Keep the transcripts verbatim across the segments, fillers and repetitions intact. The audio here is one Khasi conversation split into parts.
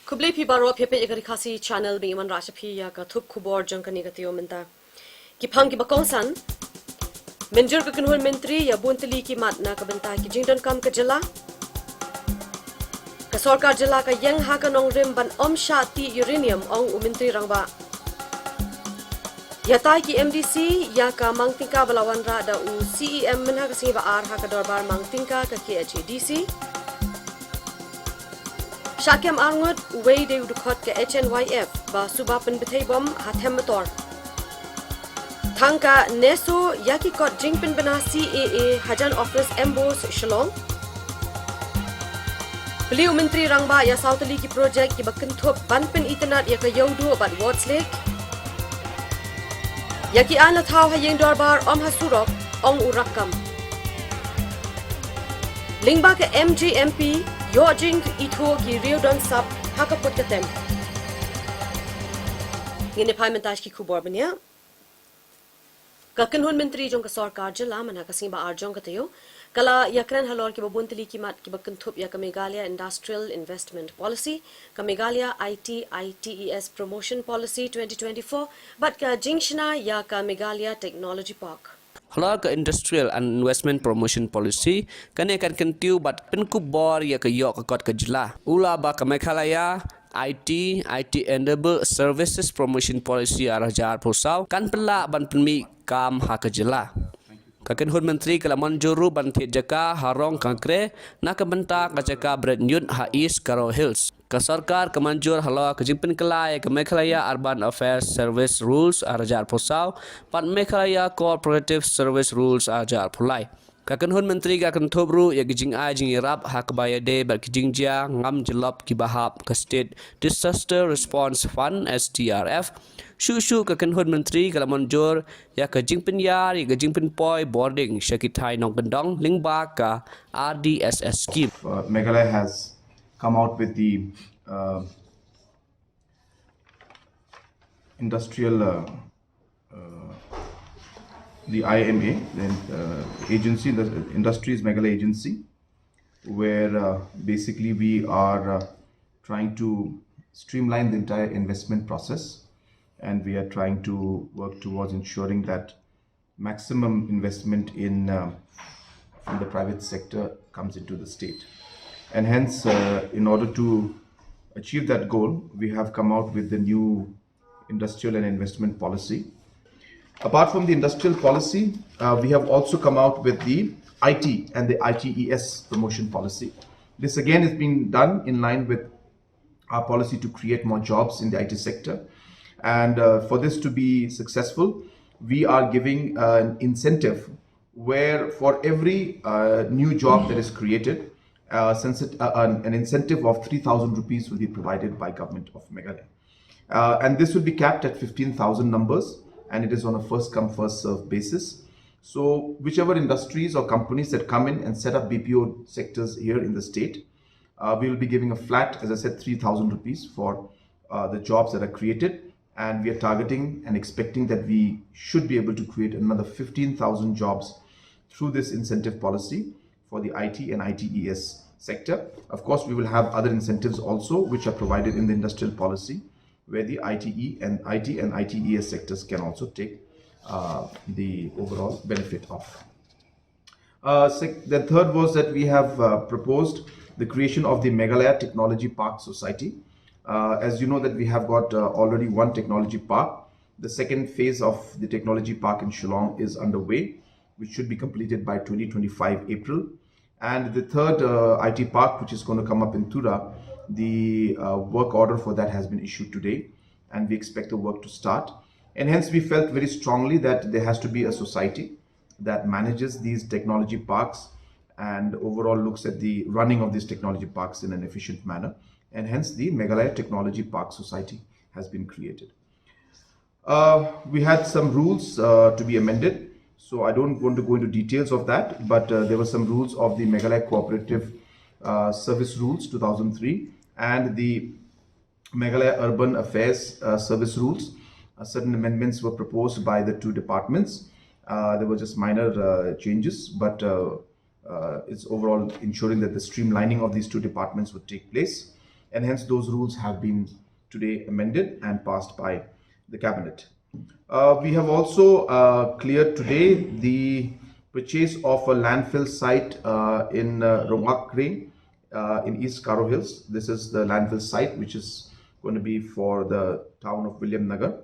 Khublei phi baroh, phi peit ïa ka Ri Khasi Channel, ba ngi wanrah sha phi ïa ka thup khubor jong kane ka taïew mynta. Ki phang kiba kongsan. Mynjur ka kynhun myntri ïa bun tylli ki mat na ka bynta ki jingdonkam ka jylla. Ka sorkar jylla ka ïeng ha ka nongrim ban ym shah tih uranium, ong u Myntri Rangbah. Ïatai ki M D C ïa ka mang tyngka ba la wanrah da u C E M mynha ka sngi ba ar ha ka dorbar mang tyngka ka K H A D C. Shah kem arngut, uwei dei u dkhot ka H N Y F ba suba pynbthei bom ha Them Mator. Thang ka NESO ïa ki kot jingpynbna C A A hajan office M B O S Shillong. Plie u Myntri Rangbah ïa saw tylli ki projek kiba kynthup ban pynitynnad ïa ka Ïewduh bad Wards Lake. Ïa ki aiñ la thaw ha ïing dorbar ym ha surok, ong u Rakkam. Lyngba ka M G M P, ïoh jingithuh ki riew don sap ha ka pud ka tem. Ngin ïa phai mynta sha ki khubor bniah. Ka kynhun myntri jong ka sorkar jylla mynha ka sngi ba ar jong ka taïew ka la ïakren halor kiba bun tylli ki mat kiba kynthup ïa ka Meghalaya Industrial Investment Policy, ka Meghalaya I T I T E S Promotion Policy twenty twenty-four, bad ka jingshna ïa ka Meghalaya Technology Park. Halor ka Industrial and Investment Promotion Policy, kane kan kyntiew bad pynkup bor ïa ka ïoh ka kot ka jylla. U la ba ka Meghalaya I T, I T Enabled Services Promotion Policy ar hajar arphew saw kan pynlah ban pynmih kam ha ka jylla. Ka kynhun myntri ka la mynjur ruh ban thied jaka ha Rongkangkre na ka bynta ka jaka bret ñiut ha East Garo Hills. Ka sorkar ka mynjur halor ka jingpynkylla ïa ka Meghalaya Urban Affairs Service Rules ar hajar arphew saw bad Meghalaya Cooperative Service Rules ar hajar arphew lai. Ka kynhun myntri ka kynthup ruh ïa ki jingai jingïarap ha kaba ïadei bad ki jingjia ngam jyllop kiba hap ka State Disaster Response Fund, S D R F. Shuh shuh ka kynhun myntri ka la mynjur ïa ka jingpynïar ïa ka jingpynpoi bording sha ki thaiñ nongkyndong lyngba ka R D S S scheme. Uh, Meghalaya has come out with the uh, industrial uh, uh, the I M A, the uh, agency, the Industries Meghalaya Agency, where uh, basically we are uh, trying to streamline the entire investment process, and we are trying to work towards ensuring that maximum investment in uh, from the private sector comes into the state. And hence, uh, in order to achieve that goal, we have come out with the new industrial and investment policy. Apart from the industrial policy, uh, we have also come out with the I T and the I T E S promotion policy. This again is being done in line with our policy to create more jobs in the I T sector. And uh, for this to be successful, we are giving uh, an incentive where for every uh, new job that is created, uh, sensit- uh, an, an incentive of three thousand rupees will be provided by Government of Meghalaya. Uh, and this will be capped at fifteen thousand numbers, and it is on a first come, first serve basis. So, whichever industries or companies that come in and set up B P O sectors here in the state, uh, we will be giving a flat, as I said, three thousand rupees for uh, the jobs that are created. And we are targeting and expecting that we should be able to create another fifteen thousand jobs through this incentive policy for the I T and I T E S sector. Of course, we will have other incentives also, which are provided in the industrial policy, where the I T E and I T and I T E S sectors can also take uh, the overall benefit of. Uh, sec- the third was that we have uh, proposed the creation of the Meghalaya Technology Park Society. Uh, as you know that we have got uh, already one technology park. The second phase of the technology park in Shillong is underway, which should be completed by twenty twenty-five April. And the third uh, I T park, which is going to come up in Tura, the uh, work order for that has been issued today, and we expect the work to start. And hence, we felt very strongly that there has to be a society that manages these technology parks and overall looks at the running of these technology parks in an efficient manner. And hence, the Meghalaya Technology Park Society has been created. Uh, we had some rules uh, to be amended. So I don't want to go into details of that, but uh, there were some rules of the Meghalaya Cooperative uh, Service Rules two thousand three and the Meghalaya Urban Affairs uh, Service Rules. Uh, certain amendments were proposed by the two departments. Uh, there were just minor uh, changes, but uh, uh, it's overall ensuring that the streamlining of these two departments would take place. And hence those rules have been today amended and passed by the cabinet. Uh, we have also uh, cleared today the purchase of a landfill site uh, in uh, Rongakring uh, in East Garo Hills. This is the landfill site which is going to be for the town of Williamnagar.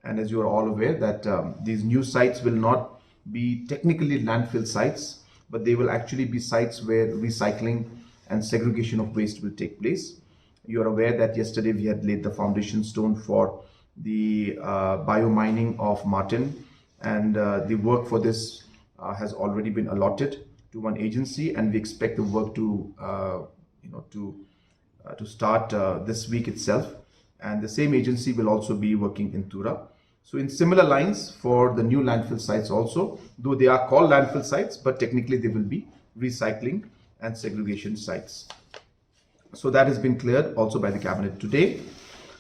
And as you are all aware that um, these new sites will not be technically landfill sites, but they will actually be sites where recycling and segregation of waste will take place. You are aware that yesterday we had laid the foundation stone for the uh, biomining of Martin, and uh, the work for this uh, has already been allotted to one agency, and we expect the work to uh, you know to uh, to start uh, this week itself. And the same agency will also be working in Tura. So in similar lines for the new landfill sites also, though they are called landfill sites, but technically they will be recycling and segregation sites. So that has been cleared also by the cabinet today.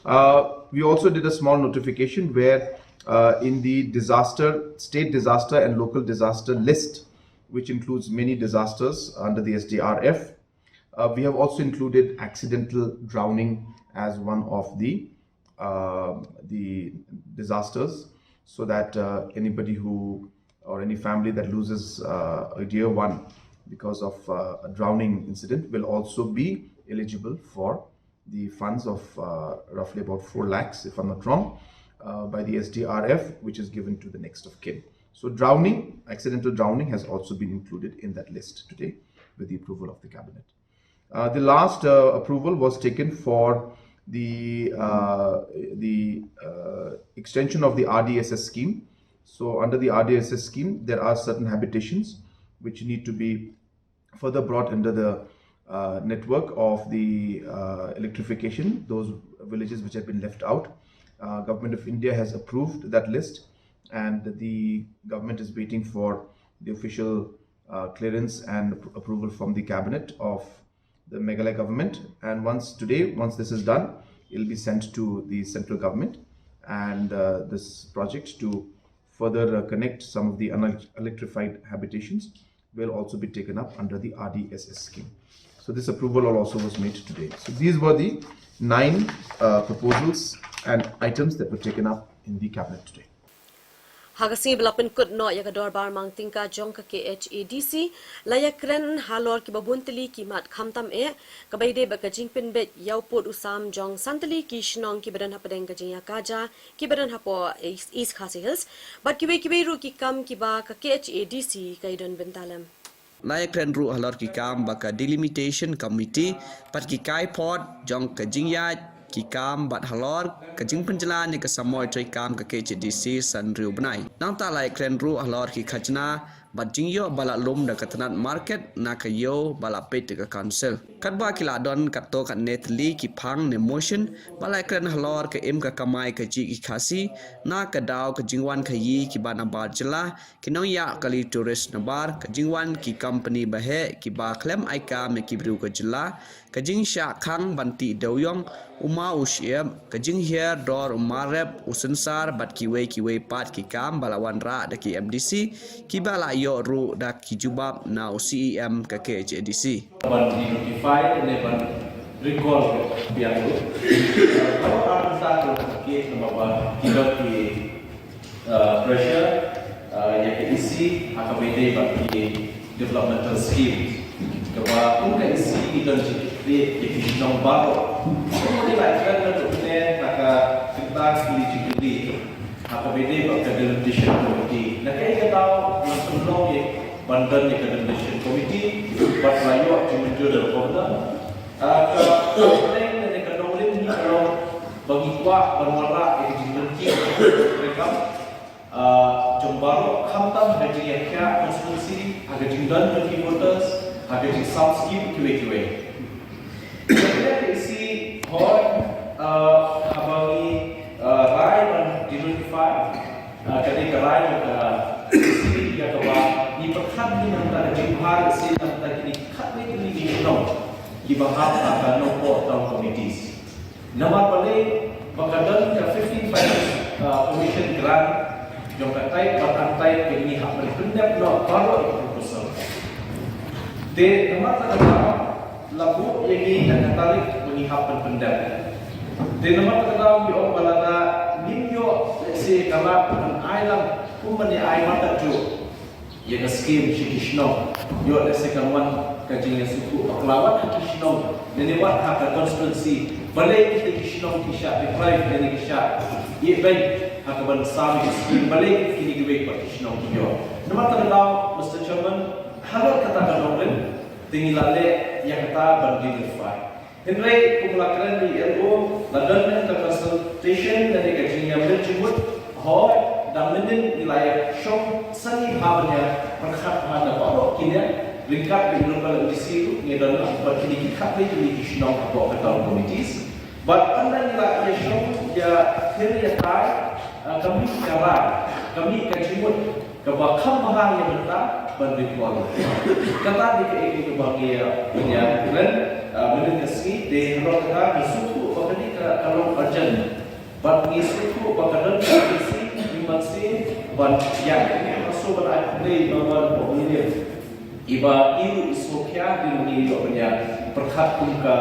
Uh, we also did a small notification where uh, in the disaster, state disaster and local disaster list, which includes many disasters under the S D R F, uh, we have also included accidental drowning as one of the uh, the disasters, so that uh, anybody who or any family that loses uh, a dear one because of uh, a drowning incident will also be eligible for the funds of uh, roughly about four lakhs, if I'm not wrong, uh, by the S D R F, which is given to the next of kin. So drowning, accidental drowning, has also been included in that list today with the approval of the cabinet. Uh, the last uh, approval was taken for the uh, the uh, extension of the R D S S scheme. So under the R D S S scheme, there are certain habitations which need to be further brought under the uh, network of the uh, electrification, those villages which have been left out. Uh, Government of India has approved that list, and the government is waiting for the official uh, clearance and appro- approval from the cabinet of the Meghalaya government. And once today, once this is done, it'll be sent to the central government, and uh, this project to further uh, connect some of the unelectrified habitations will also be taken up under the R D S S scheme. So this approval also was made today. So these were the nine uh, proposals and items that were taken up in the cabinet today. Ha ka sngi ba la pynkut noh ïa ka dorbar mang tyngka jong ka K H A D C, la ïakren halor kiba bun tylli ki mat khamtam eh, kaba ïadei bad ka jingpynbeit ïa u pud u sam jong san tylli ki shnong kiba don hapdeng ka jingïakajia, kiba don hapoh East, East Khasi Hills, bad kiwei kiwei ruh ki kam kiba ka K H A D C ka ïadon bynta lem. La ïakren ruh halor ki kam ba ka Delimitation Committee bad ki kaiphod jong ka jingïaid ki kam bad halor ka jingpynjlan ïa ka samoi treikam ka K H A D C san hynriew bnai. Nangta la ïakren ruh halor ki khajna bad jingïoh ba la lum da ka tnat market na ka ïew ba la peit da ka council. Katba ki la don katto katne tylli ki phang ne motion ba la ïakren halor ka im ka kamai ka jih ki Khasi na ka daw ka jingwan khaïi kiba nabar jylla, ki nongïaid kali tourist nabar ka jingwan ki company baheh kiba khlem ai kam ïa ki briew ka jylla, ka jingshah khang ban tih dewïong u maw u shyiap, ka jinghiar dor u mar rep u synsar bad kiwei kiwei pat ki kam ba la wanrah da ki M D C kiba la ïoh ruh da ki jubab na u C E M ka K H A D C. Ban denotify ne ban recall biang ruh. Kalau tak tak ke nama ba kita ki uh, pressure uh, ïa ka E C ha kaba ïadei bad ki developmental scheme. Kaba kum ka E C i don jingkit ïa ki shnong baroh. Kum ka dei ba kren na tu ne ha ka kynta ki jingkit ha kaba ïadei bad ka delimitation committee. Na kaei ka daw ngan pynlong ïa ban don ïa ka delimitation committee bad la ïoh jingmynjur da ka governor. Ka pdeng ne ka nongrim ngi ka long ba ngi kwah ban wanrah ïa ka jingryntih treikam jong baroh khamtam ha ka jingïakhiah constituency, ha ka jingdon jong ki voters, ha ka jingsam skim kiwei kiwei. Ka isi hoi haba ngi rai ban denotify ka dei ka rai jong ka isi ïa kaba ngi pyrkhat ngi nangta ka jingbha isi nangta kine khatwei tylli ki shnong kiba hap ha ka Nongpoh Town Committees. Namar balei ba ka don ka fifteen Finance Commission grant jong ka type bad untype ba ngi hap ban pyndep noh baroh ïa ka proposal. Te namar kata ka daw la buh ïa ngi ha ka tarik ba ngi hap ban pyndem. Te namar kata ngi ong ba lada ngim ïoh lehse ka lad ban ai lang kumba ngi ai mynta jong ïa ka skim sha ki shnong. Ïoh lehse kan wan ka jingïasngewthuh bakla wat ha ki shnong, lane wat ha ka constituency. Balei kita ki shnong ki shah deprive lane ki shah ïeh beiñ ha kaban sam ïa ki skim? Balei kine kiwei pat ki shnong kim ïoh? Namar kata, Mister Chairman, halor kata ka nongrim te ngi la leh ïa kata ban identify. Hynrei kum la kren ïa u, la don ka consultation lane ka jingïamir jingmut. Hooid, dang mynnin ngi la ïa shong sani bha ban ïa pyrkhat bha na baroh kine, ryngkat bad u local M D C ruh ngi don lang, bad kine ki khatwei tylli ki shnong hapoh ka town committees. Bad ynda ngi la ïa shong ïa thir ïa tai, ah, ka mih ka rai, ka mih ka jingmut kaba kham bha ïa mynta ban recall. Kata dei kaei kaei kaba ngi ïa, ngi ïa kren, ah, mynnin ka sngi. Te halor kata ngi sngewthuh ba kane ka, ka long urgent. Bad ngi sngewthuh ba ka don ka urgency, ngi mynsiem ban ïa, ngi sngewthuh ban ai khublei ba wan ba ngi ïa. Iba i ruh i sngewkhia, te ngi ïoh ban ïa pyrkhat kum ka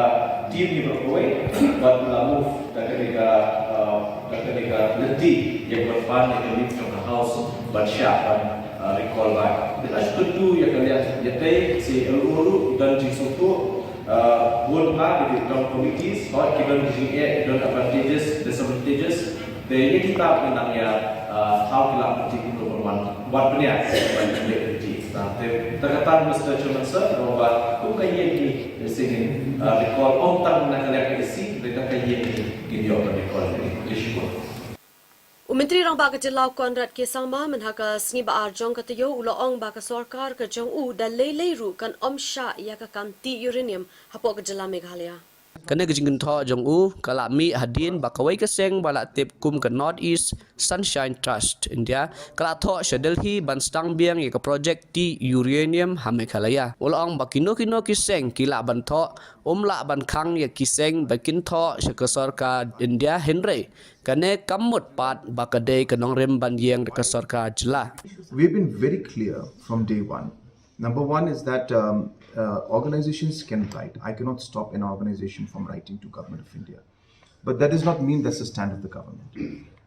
team iba kawei, bad la move da kane ka, ah, da kane ka lynti ïa ban pan ïa ka leave from the house ban shah ban, ah, recall back. Te la shu kyntu ïa ka liang ïa tei, shi L O ruh i don jingsngewthuh, ah, bun bha ki town committees, hooid ki don ki jingeh, ki don advantages, disadvantages. Te ïa kita ngi nang ïa, ah, thaw ki lad lynti kumno ban wan, wan pynïaid ban pynleit lynti. Te, te kata, Mister Chairman Sir, nga ong ba kum ka ïing hi, te sngewbha, ah, recall ym tang na ka liang ka E C, te ka ïing hi ngin ïoh ban recall hi. Khublei shibun. U Myntri Rangbah ka jylla u Conrad K Sangma mynha ka sngi ba ar jong ka taïew u la ong ba ka sorkar ka jong u da lei lei ruh kan ym shah ïa ka kam tih uranium hapoh ka jylla Meghalaya. Kane ka jingkynthoh jong u ka la mih hadien ba kawei ka seng ba la tip kum ka North East Sunshine Trust India ka la thoh sha Delhi ban sdang biang ïa ka project tih uranium ha Meghalaya. U la ong ba kino kino ki seng ki lah ban thoh, ym lah ban khang ïa ki seng ba kin thoh sha ka sorkar India, hynrei kane kam mut pat ba ka dei ka nongrim ban ïeng da ka sorkar jylla. We've been very clear from day one. Number one is that, um, uh, organizations can write. I cannot stop an organization from writing to Government of India. But that does not mean that's the stand of the government.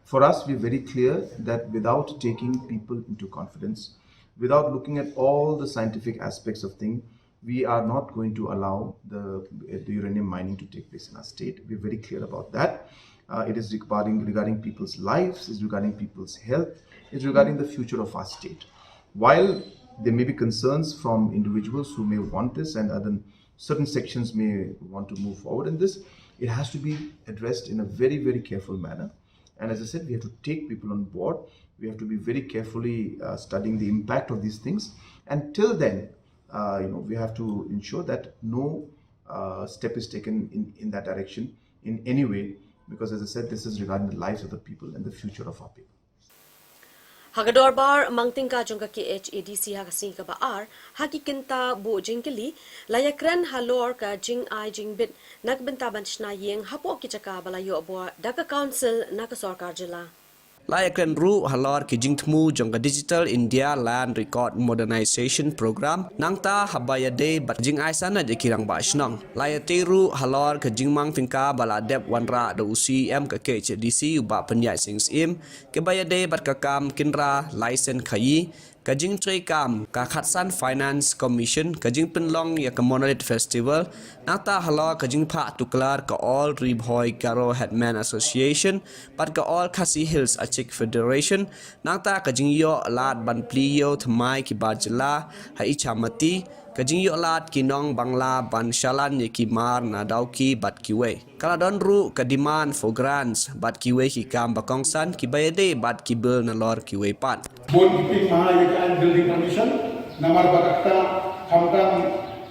For us, we're very clear that without taking people into confidence, without looking at all the scientific aspects of things, we are not going to allow the, the uranium mining to take place in our state. We're very clear about that. Uh, it is regarding, regarding people's lives, it's regarding people's health, it's regarding the future of our state. While there may be concerns from individuals who may want this and other certain sections may want to move forward in this, it has to be addressed in a very, very careful manner. And as I said, we have to take people on board. We have to be very carefully, uh, studying the impact of these things. And till then, uh, you know, we have to ensure that no, uh, step is taken in, in that direction in any way, because as I said, this is regarding the lives of the people and the future of our people. Ha ka dorbar mang tyngka jong ka K H A D C ha ka sngi kaba ar, ha ki kynta buh jingkylli, la ïakren halor ka jingai jingbit na ka bynta ban shna ïing hapoh ki jaka ba la ïoh bor da ka council na ka sorkar jylla. La ïakren ruh halor ki jingthmu jong ka Digital India Land Record Modernization Program, nangta haba ïadei bad jingai sanad ïa ki rangbah shnong. La ïatei ruh halor ka jingmang tyngka ba la dep wanrah da u C E M ka K H A D C u Bah Pynïaid Sing Syiem, kaba ïadei bad ka kam kynra laisen khaïi, ka jingtrei kam ka Khatsan Finance Commission, ka jingpynlong ïa ka Monolith Festival, nangta halor ka jingphah tuklar ka All Ri Bhoi Garo Headman Association bad ka All Khasi Hills Achik Federation, nangta ka jingïoh lad ban plie ïew thymmai ki bar jylla ha Ichamati, ka jingïoh lad ki nong Bangla ban shalan ïa ki mar na Dawki bad kiwei. Ka la don ruh ka demand for grants bad kiwei ki kam ba kongsan kiba ïadei bad ki bill nalor kiwei pat. Bun ki pynbha ïa ka building permission, namar ba kata khamtam,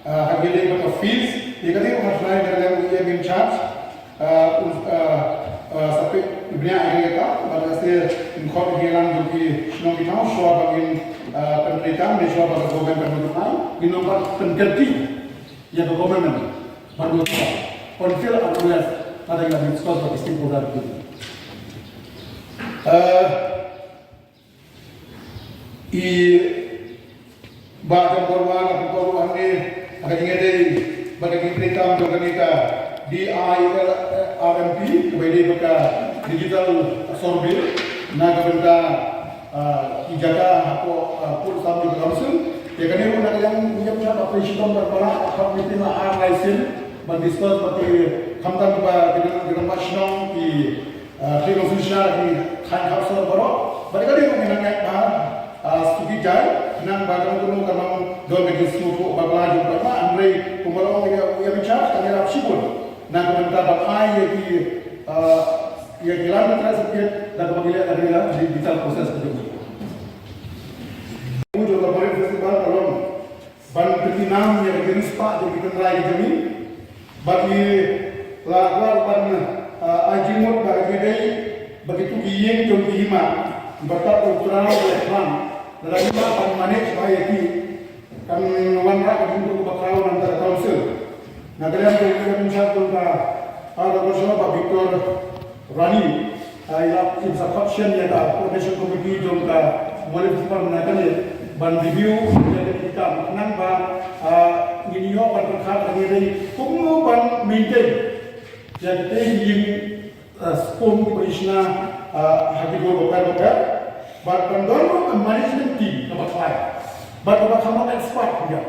ah, ha ka ïadei bad ka fees, ïa kata ruh ha trai da ka liang u E M in charge, ah, u, ah, ah, sa pynbha ïa kata, bad ka sdang in khot ïa lang jong ki shnong ki thaw, shuwa ba ngin, ah, pyntreikam, ne shuwa ba ka government kan notify, ngin ym pat pynkynti ïa ka government ban notify until and unless lada ngi la discuss bad ki stakeholder ki. Eh, i Bah Jambor Wah, Bah Jambor Wah ne, ha ka jingïadei bad ka jingtreikam jong kane ka D I R M P, kaba ïadei bad ka digital survey na ka bynta, ah, ki jaka hapoh, ah, pud sam jong ka council. Ïa kane ruh na ka liang u ïam shad ba phi shitom bad ba la hap meeting la ar lai sien ban discuss bad ki, khamtam ba ki dang, ki dang ba shnong ki, ah, ki council shar ki khan khap sor baroh. Bad kane ruh ngi nang ïaid ba, ah, suki jai nang ba ka nong ka nong don ka jingsngewthuh bakla jong ka ma, hynrei kumba long ïa, ïa bichar ka ngi rap shibun na ka bynta ban ai ïa ki, ah, ïa ki land clearance certificate da kaba ngi leh ka ngi la digital process ka jong ngi. Jong ka Marine Festival ka long ban pynïaid ïa ka jingspah jong ki tynrai jong ngi. Bad ngi la kwah ban, ah, ai jingmut ba ka dei ba kito ki ïing jong ki hima ba ta u trai u khlam lada ngi ban manage ba ïa ki kan wanrah ka jingmut ba khraw na ka council. Na ka liang jong ka Minister jong ka Agriculture, Bah Victor Rani, ah, ïa, in sa khot shen ïa ka coordination committee jong ka Marine Festival na kane ban review ïa ka dei kam nang ba, ah, ngin ïoh ban pyrkhat ïa ka dei kumno ban maintain ïa ka dei ïing, ah, skum kiba i shna, ah, ha ki dur bapher bapher. Bad ban don ruh ka management team kaba khlaiñ bad kaba kham expert ïa.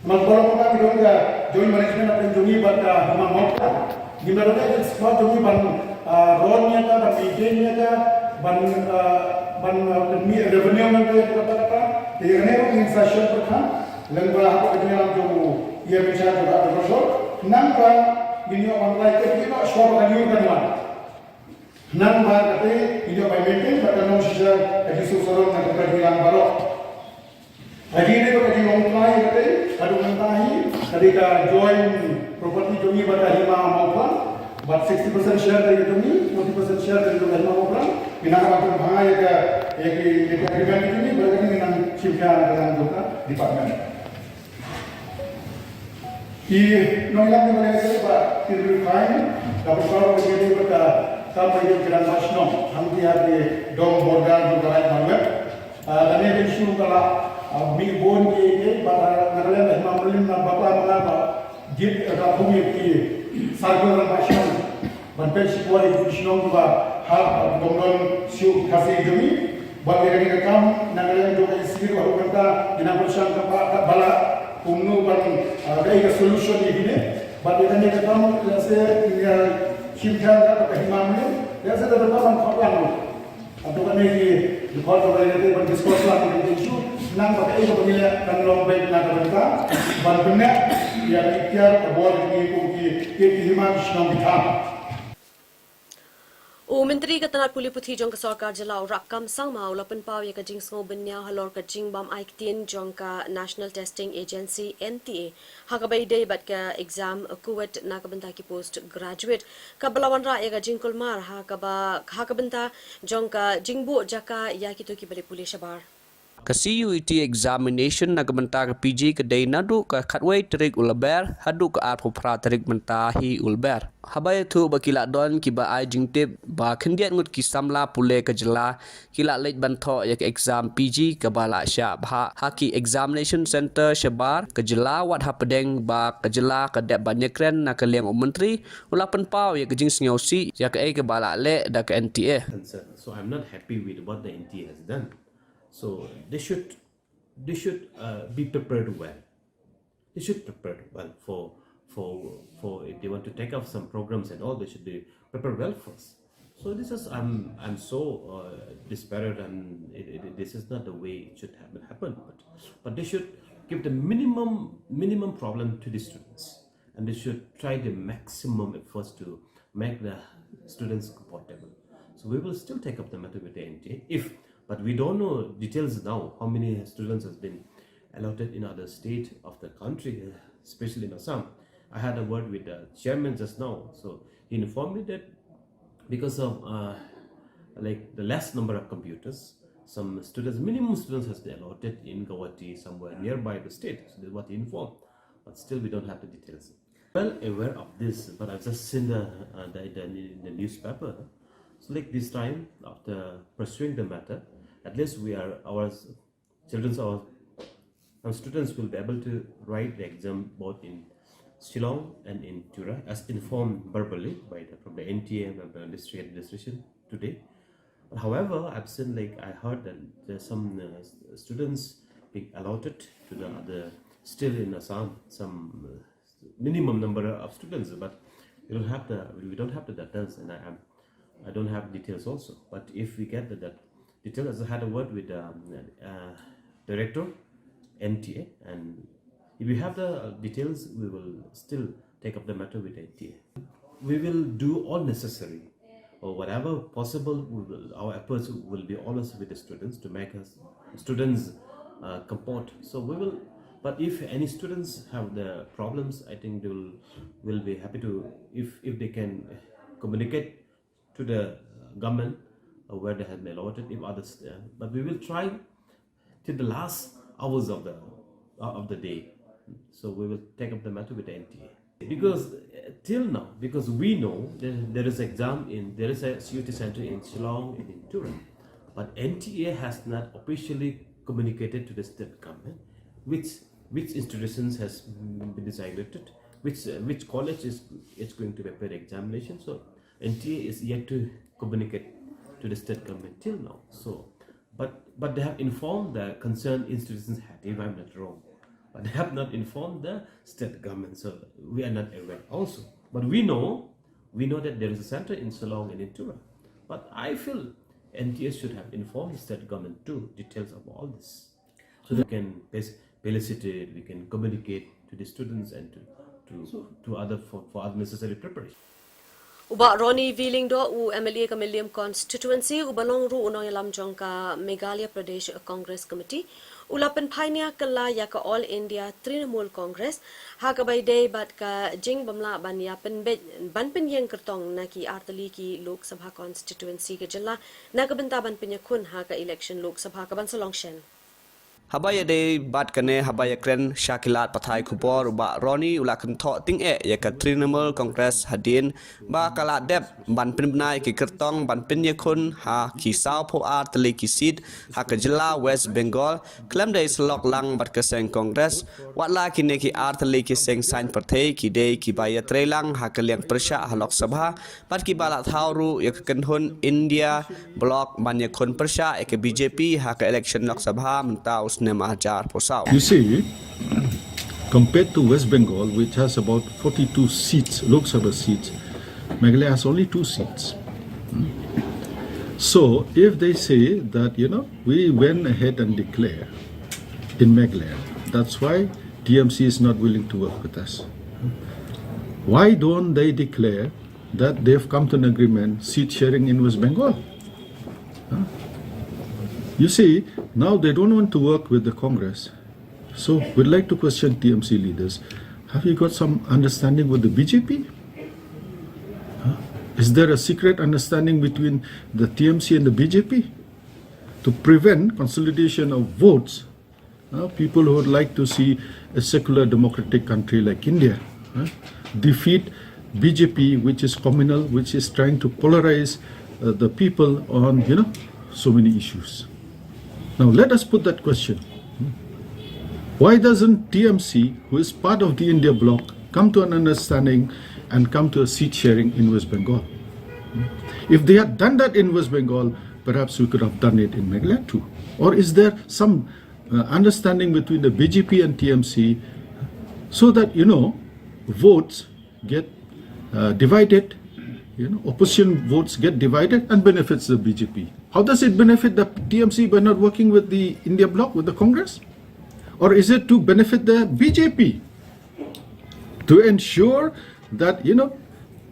Namar ba long ka jong ka joint management hapdeng jong ngi bad ka Hima Mawphlang. Ngim da don ka expert jong ngi ban, ah, run ïa ka, ban maintain ïa ka, ban, ah, ban, ah, pynmih revenue na ka ïa ka kata kata. Te ïa kane ruh ngin sa shon pyrkhat lyngba hapoh ka jingïalam jong u ïa mynsiem jong ka Agriculture. Nang ba ngin ïoh ban rai ka dei ba shwa ba ka jur kan wan. Nang ba kata ngin ïoh ban maintain ba ka long shisha ka jingsuk sarong na ka jingïalam baroh. Ka dei ba ka dei long trai ka dei, ka dei long trai, ka dei ka joint property jong ngi bad ka Hima Mawphlang, bad sixty percent share ka dei jong ngi, forty percent share ka dei jong ka Hima Mawphlang. Ngi nang ka bang ka ïa ka, ïa ki, ïa ki agreement jong ngi, bad ka dei ngi nang shim ka, ka nang jong ka department. Ki nongïalam ki ba leh ba ki refine ka ba ka ba ki ba ka ka ba ki kiran ba shnong hang ki ha ki dong border jong ka Raid Marwet. Ah, lane ki shu ka la, ah, mi bon ki ki ba na ka lem ma lim na ba ka ba ba jit ka hum ki circle ba shnong. Ban peit sha kwah ïa ki shnong kiba hap, ah, bym don shuh Khasi jong ngi. Bad ïa kane ka kam na ka liang jong ka E C ba ruh mynta ngi nang pyrshang ka ba, ka ba la kumno ban, ah, ai ka solution ïa kine. Bad ïa kane ka kam lehse ngi, ah, shim khia ka, ka hima mynnin. Lehse da ka ban khot lang ruh. Hato kane ki dkhot ka ba ïa kane ban discuss lang ïa ka issue. Nang ba kaei kaba ngi leh kan long beit na ka bynta ban pynneh ïa ka ikhtiar ka bor jong ngi kum ki, ki, ki hima ki shnong ki tham. U Myntri ka tnat pule puthi jong ka sorkar jylla u Rakkam Sangma u la pynpaw ïa ka jingsngew bynñiaw halor ka jingbym ai ktien jong ka National Testing Agency, N T A, ha kaba ïadei bad ka exam CUET na ka bynta ki post graduate, kaba la wanrah ïa ka jingkulmar ha kaba, ha ka bynta jong ka jingbuh jaka ïa kito kiba leit pule shabar. Ka CUET examination na ka bynta ka P G ka dei naduh ka khatwei tarik u Lber haduh ka arphew phra tarik mynta hi u Lber. Haba ïathuh ba ki la don kiba ai jingtip ba khyndiat ngut ki samla pule ka jylla ki la leit ban thoh ïa ka exam P G kaba la shah bha ha ki examination center shabar ka jylla, wat hapdeng ba ka jylla ka dep ban ïakren, na ka liang u Myntri u la pynpaw ïa ka jingsngewsih ïa kaei kaba la leh da ka N T A. Concern. So I'm not happy with what the N T A has done. So they should, they should, uh, be prepared well. They should prepare well for, for, for if they want to take up some programs and all, they should be prepared well first. So this is, I'm, I'm so, uh, disparate, and it, it, this is not the way it should happen, happen. But, but they should give the minimum, minimum problem to the students, and they should try the maximum efforts to make the students comfortable. So we will still take up the matter with the N T A if, but we don't know details now, how many students has been allotted in other state of the country, especially in Assam. I had a word with the chairman just now. So he informed me that because of, uh, like, the less number of computers, some students, minimum students has been allotted in Guwahati, somewhere nearby the state. So that's what he informed. But still, we don't have the details. Well aware of this, but I've just seen the, uh, the, the, the newspaper. So, like, this time, after pursuing the matter, at least we are, our children, our, our students will be able to write the exam both in Shillong and in Tura, as informed verbally by the, from the N T A and the district administration today. But however, I've seen, like, I heard that there's some uh, students being allotted to the other, still in Assam, some uh, minimum number of students, but we don't have the we don't have the details, and I am I don't have details also. But if we get the, that detail, as I had a word with the um, uh, director, N T A, and if we have the details, we will still take up the matter with N T A. We will do all necessary or whatever possible. We will, our efforts will be always with the students to make us students uh, comport. So we will. But if any students have the problems, I think they will will be happy to if if they can communicate to the uh, government uh, where they have been allotted, if others, uh, but we will try till the last hours of the uh, of the day. So we will take up the matter with the N T A. Because uh, till now, because we know there, there is exam in there is a C U T center in Shillong and in Tura, but N T A has not officially communicated to the state government which which institutions has been designated, which uh, which college is is going to prepare examination. So N T A is yet to communicate to the state government till now. So, but but they have informed the concerned institutions head, if I'm not wrong, but they have not informed the state government. So we are not aware also. But we know, we know that there is a center in Shillong and in Tura. But I feel N T A should have informed the state government too details of all this. So we can bas- facilitate, we can communicate to the students and to to, to other for, for other necessary preparation. U Bah Ronnie V Lyngdoh u M L A ka Mylliem constituency uba long ruh u nongïalam jong ka Meghalaya Pradesh Congress Committee u la pynphai nia kylla ïa ka All India Trinamool Congress ha kaba ïadei bad ka jingbymlah ban ïa pynbeit ban pynïeng kyrtong na ki artylli ki Lok Sabha constituency ka jylla na ka bynta ban pynïakhun ha ka election Lok Sabha ka ban sa long shen. Haba ïadei bad kane, haba ïakren sha ki lad pathai khubor, u Bah Ronnie u la kynthoh tyngeh ïa ka Trinamool Congress hadien ba ka la dep ban pynbna ïa ki kyrtong ban pynïakhun ha ki sawphew ar tylli ki seat ha ka jylla West Bengal khlem da ïasyllok lang bad ka seng Congress, watla kine ki ar tylli ki seng saiñ pyrthei ki dei kiba ïatreilang ha ka liang pyrshah ha Lok Sabha bad kiba la thaw ruh ïa ka kynhun India Bloc ban ïakhun pyrshah ïa ka B J P ha ka election Lok Sabha mynta u snem ar hajar arphew saw. You see, compared to West Bengal, which has about forty-two seats, Lok Sabha seats, Meghalaya has only two seats. Hmm? So if they say that, you know, we went ahead and declare in Meghalaya, that's why T M C is not willing to work with us. Why don't they declare that they've come to an agreement, seat sharing in West Bengal? Huh? You see, now they don't want to work with the Congress. So we'd like to question T M C leaders. Have you got some understanding with the B J P? Huh? Is there a secret understanding between the T M C and the B J P to prevent consolidation of votes? Uh, people who would like to see a secular democratic country like India uh, defeat B J P, which is communal, which is trying to polarize uh, the people on, you know, so many issues. Now let us put that question. Why doesn't T M C, who is part of the India bloc, come to an understanding and come to a seat sharing in West Bengal? If they had done that in West Bengal, perhaps we could have done it in Meghalaya too. Or is there some uh, understanding between the B J P and T M C so that, you know, votes get uh, divided, you know, opposition votes get divided and benefits the B J P? How does it benefit the T M C by not working with the India bloc, with the Congress? Or is it to benefit the B J P to ensure that, you know,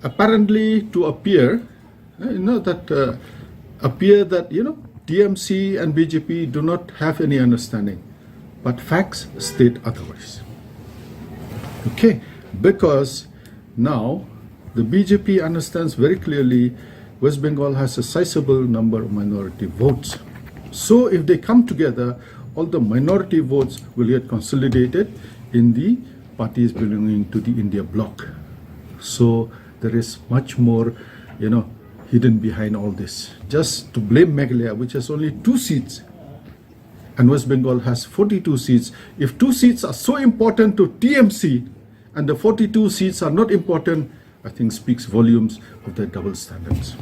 apparently to appear, uh, you know, that uh, appear that, you know, T M C and B J P do not have any understanding, but facts state otherwise. Okay, because now the B J P understands very clearly West Bengal has a sizable number of minority votes. So if they come together, all the minority votes will get consolidated in the parties belonging to the India bloc. So there is much more, you know, hidden behind all this. Just to blame Meghalaya, which has only two seats, and West Bengal has forty-two seats. If two seats are so important to T M C, And the forty-two seats are not important, I think speaks volumes of their double standards.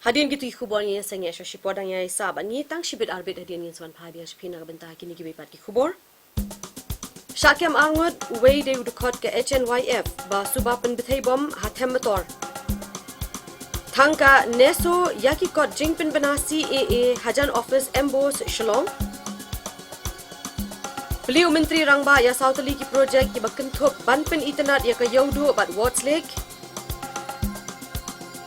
Hadien kito ki khubor ngi seng ïa sha shipor dang ïa sah bad ngi tang shibit arbit hadien ngin sa wan phai biang sha phi na ka bynta kine kiwei pat ki khubor. Shah kem arngut, uwei dei u dkhot ka H N Y F ba suba pynbthei bom ha Them Metor. Thang ka NESO ïa ki kot jingpynbna C A A hajan office M B O S Shillong. Plie u Myntri Rangbah ïa saw tylli ki projek kiba kynthup ban pynitynnad ïa ka Ïewduh bad Wards Lake.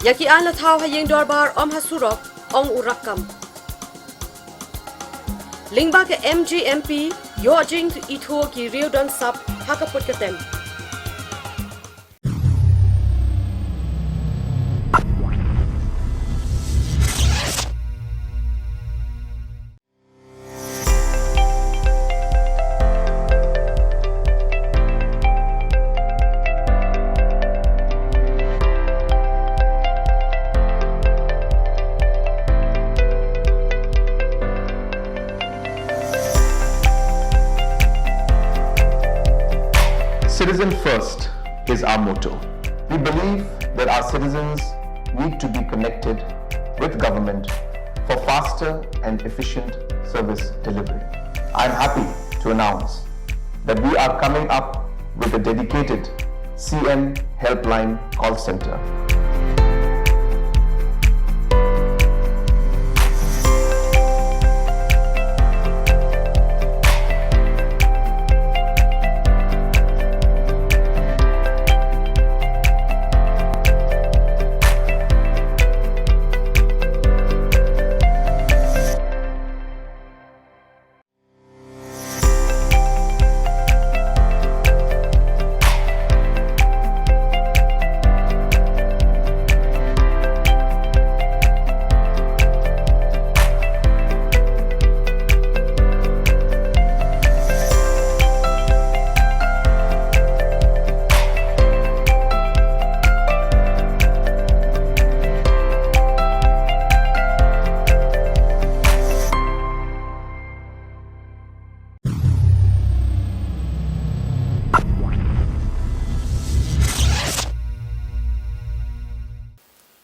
Ïa ki aiñ la thaw ha ïing dorbar ym ha surok, ong u Rakkam. Lyngba ka M G M P, ïoh jingithuh ki riew don sap ha ka put ka tem. Citizen first is our motto. We believe that our citizens need to be connected with government for faster and efficient service delivery. I'm happy to announce that we are coming up with a dedicated C M Helpline call center.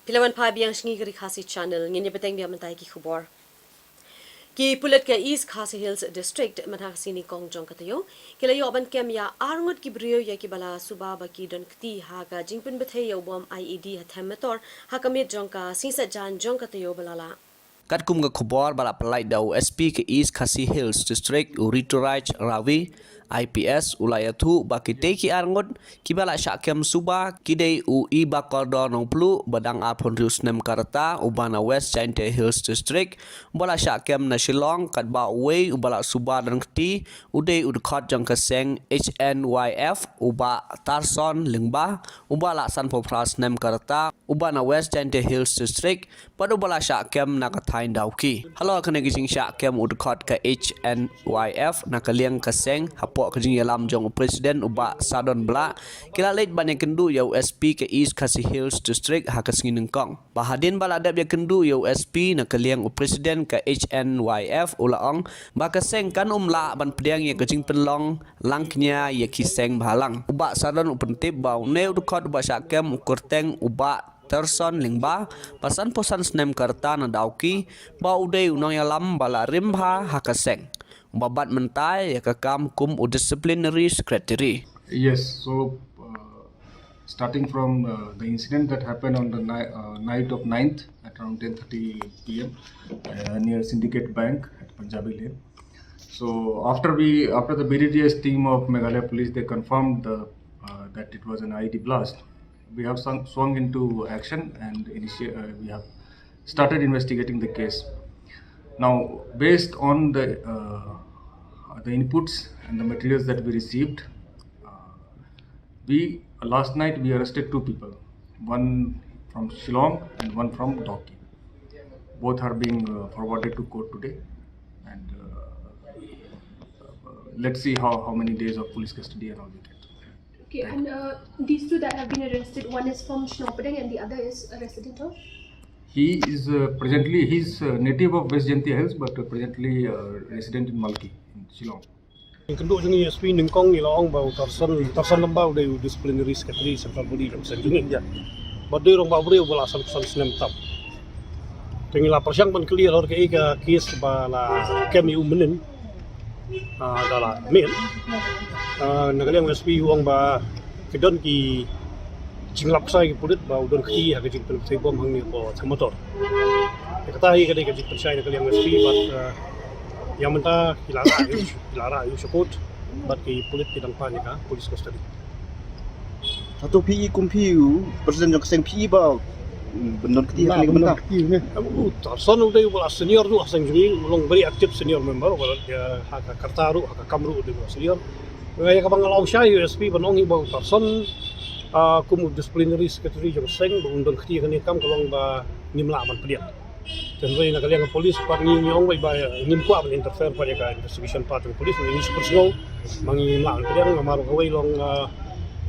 Phi la wan phai biang sha ngi ka Ri Khasi Channel, ngin ïa bteng biang mynta ïa ki khubor. Ki pulit ka East Khasi Hills District mynta ka sngi nyngkong jong ka taïew ki la ïoh ban kem ïa arngut ki briew ïa kiba la suba ba ki don kti ha ka jingpynbthei ïa u bom I E D ha Them Metor ha ka miet jong ka sngi Saitjaiñ jong ka taïew ba la lah. Katkum ka khubor ba la pynlait da u S P ka East Khasi Hills District, u Rituraj Ravi, I P S, u la ïathuh ba kitei ki arngut kiba la shah kem suba ki dei u Ibakordor Nongpluh ba dang arphew hynriew snem ka rta, uba na West Jaintia Hills District, uba la shah kem na Shillong, katba uwei uba la suba don kti u dei u dkhot jong ka seng H N Y F, u Bah Tarson Lyngba, uba la sanphew phra snem ka rta, uba na West Jaintia Hills District, bad uba la shah kem na ka thaiñ Dawki. Halor kane ka jingshah kem u dkhot ka H N Y F na ka liang ka seng, hapoh ka jingïalam jong u President u Bah Sadon Blah, ki la leit ban ïakynduh ïa u S P ka East Khasi Hills District ha ka sngi nyngkong. Bad hadien ba la dep ïakynduh ïa u S P na ka liang u President ka H N Y F, u la ong ba ka seng kan ym lah ban pdiang ïa ka jingpynlong langkñia ïa ki seng bhalang. U Bah Sadon u pyntip ba une u dkhot uba shah kem u kyrteng u Bah Tarson Lyngba, ba sanphew san snem ka rta, na Dawki, ba u dei u nongïalam ba la rim bha ha ka seng, uba bat mynta ïa ka kam kum u Disciplinary Secretary. Yes, so, uh, starting from, uh, the incident that happened on the ni-, uh, night of ninth at around ten thirty P M, uh, near Syndicate Bank at Punjabi Lane. So after we, after the B D G S team of Meghalaya Police, they confirmed the, uh, that it was an I E D blast. We have swung, swung into action and initi-, uh, we have started investigating the case. Now, based on the, uh, the inputs and the materials that we received, uh, we, last night we arrested two people, one from Shillong and one from Dawki. Both are being, uh, forwarded to court today, and, uh, let's see how, how many days of police custody and all we get. Okay, and, uh, these two that have been arrested, one is from Shillong Pdeng and the other is a resident of? He is, uh, presently, he's, uh, native of West Jaintia Hills, but, uh, presently, uh, resident in Malki, in Shillong. Ïa ka dei jong ngi S P nyngkong ngi la ong ba u Tarson, Tarson Lyngba u dei u disciplinary secretary central body jong ka seng jong ngi. Ba dei u rangbah briew ba la san, san snem tam. Te ngi la pyrshang ban clear halor kaei ka case ba la kem ïa u mynnin. Ah, da la mih. Ah, na ka liang u S P u ong ba ki don ki jinglap ksai ki pulit ba u don kti ha ka jingpynbthei bom hangne hapoh Thamator. Te kata hi ka dei ka jingpynshai na ka liang u S P bad, ah, ïa mynta ki la rah ïa u, ki la rah ïa u sha court bad ki pulit ki dang pan ïa ka police custody. Hato phi i kum phi u president jong ka seng phi i ba, mm, ban don kti ha kane ka bynta? Em, u Tarson u dei u ba la senior ruh ha seng jong ngi, u long very active senior member, u ba la, ïa, ha ka karta ruh, ha ka kam ruh u dei u ba la senior. Nga ïa kaba nga la ong shai u S P ban ong i ba u Tarson, ah, kum u disciplinary secretary jong ka seng, ba un don kti ha kane ka kam ka long ba ngim lah ban pdiang. Te hynrei na ka liang ka police pat ngi, ngi ong ba, ba ngim kwah ban interfere pat ïa ka investigation part jong ka police, ngi shu pynsngew ba ngim lah ban pdiang, namar kawei long, ah,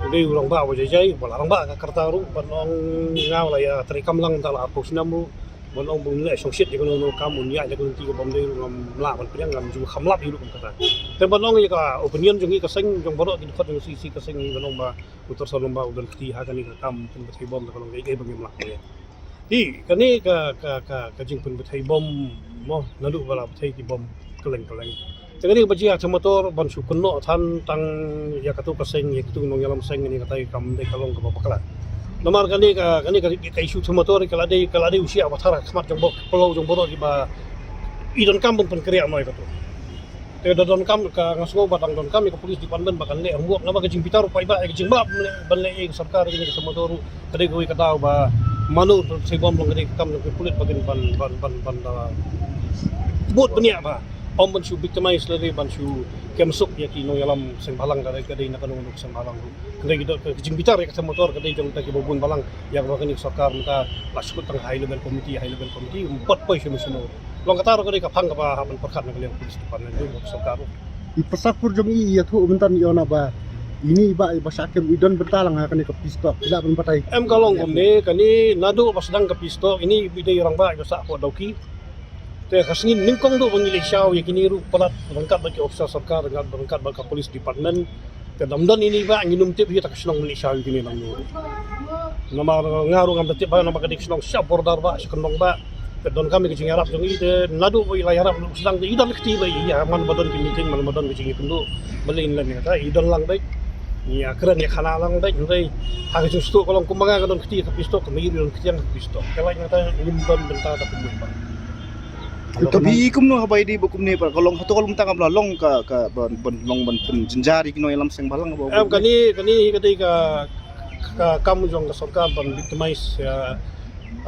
u dei u rangbah ba jai jai, ba la rangbah ka karta ruh, ban ong nga la ïa treikam lang mynta la arphew snem ruh, ban ong ba un leh shongshit ïa kano kano ka kam, un ïaid ïa ka lynti kaba ym dei ruh ngam lah ban pdiang, ngam ju kham lap ïa u ruh kum kata. Te ban ong ïa ka opinion jong ngi ka seng, jong baroh ki dkhot jong ka C C ka seng ngi ban ong ba u Tarson Lyngba u don kti ha kane ka kam pynbthei bom, te ka long kaei kaei ba ngim lah ban ïa. Hi, kane ka, ka, ka, ka jingpynbthei bom mo, naduh ba la bthei ki bom kylleng kylleng. Te kane kaba jia ha Thamator ban shu kynnoh than tang ïa katu ka seng, ïa katu nongïalam seng, kane kata ka kam dei ka long kaba bakla. Namar kane ka, kane ka, ka issue Thamator ka la dei, ka la dei u shiah ba thar ha khmat jong baroh, pynlong jong baroh kiba i donkam ban pynkhreh noh ïa katu. Te da donkam ka, nga sngew ba dang donkam ïa ka police department ba kan leh homework, namar ka jingbitar u paidbah ïa ka jingmlak ban leh, ban leh ïa ka sorkar ïa ka Thamator ruh ka dei kawei ka daw ba mano pynbthei bom long ka dei ka kam jong ka pulit ba kin ban, ban, ban, ban da bud bniah ba ym ban shu victimize lane ban shu kem suk ïa ki nongïalam seng bhalang, ka dei, ka dei na kano kano ka seng bhalang ruh. Ka dei ka, ka jingbitar ïa ka Thamator ka dei jong kita kiba bun balang, ïa kaba kane ka sorkar mynta la shu kut tang high level committee, high level committee, um pat poi sha mission. Long kata ruh ka dei ka phang kaba hap ban pyrkhat na ka liang police department jong ka sorkar ruh. I Pasak pur jong i ïathuh mynta i ong ba ini ba, i ba shah kem i don bynta lang ha kane ka peace talk, i lah ban batai. Em, ka long kumne, kane naduh ba sdang ka peace talk, ini i dei rangbah i ba sah hapoh Dawki. Te ka sngi nyngkong duh ba ngi leit shaw ïa kine ruh palat ryngkat bad ki officer sorkar, ryngkat, ryngkat bad ka police department. Te da ym don ini ba ngin ym tip hi ta ka shnong ban leit shaw ïa kine nangno. Namar nga ruh ngam da tip ba namar ka dei ka shnong sha border ba, sha kyndong ba. Te donkam ïa ka jingïarap jong i, te naduh ba i la ïarap ruh sdang te i don kti ba i ïa man ba don ki meeting, man ba don ka jingïakynduh. Balei ngin len ïa kata, i don lang beit. Ngi ïakren ïakhana lang beit, hynrei ha ka jingsdang ka long kumba nga ka don kti ïa ka peace talk, kumba i ruh i don kti ïa ka peace talk. Te lait nga ta ngim don bynta da kumno ba. Te phi i kumno haba i dei ba kumne ba ka long, hato ka long tang ba la long ka, ka ban, ban long ban pynjynjar ïa ki nongïalam seng bhalang ba. Em, kane, kane hi ka dei ka, ka kam jong ka sorkar ban victimize ïa,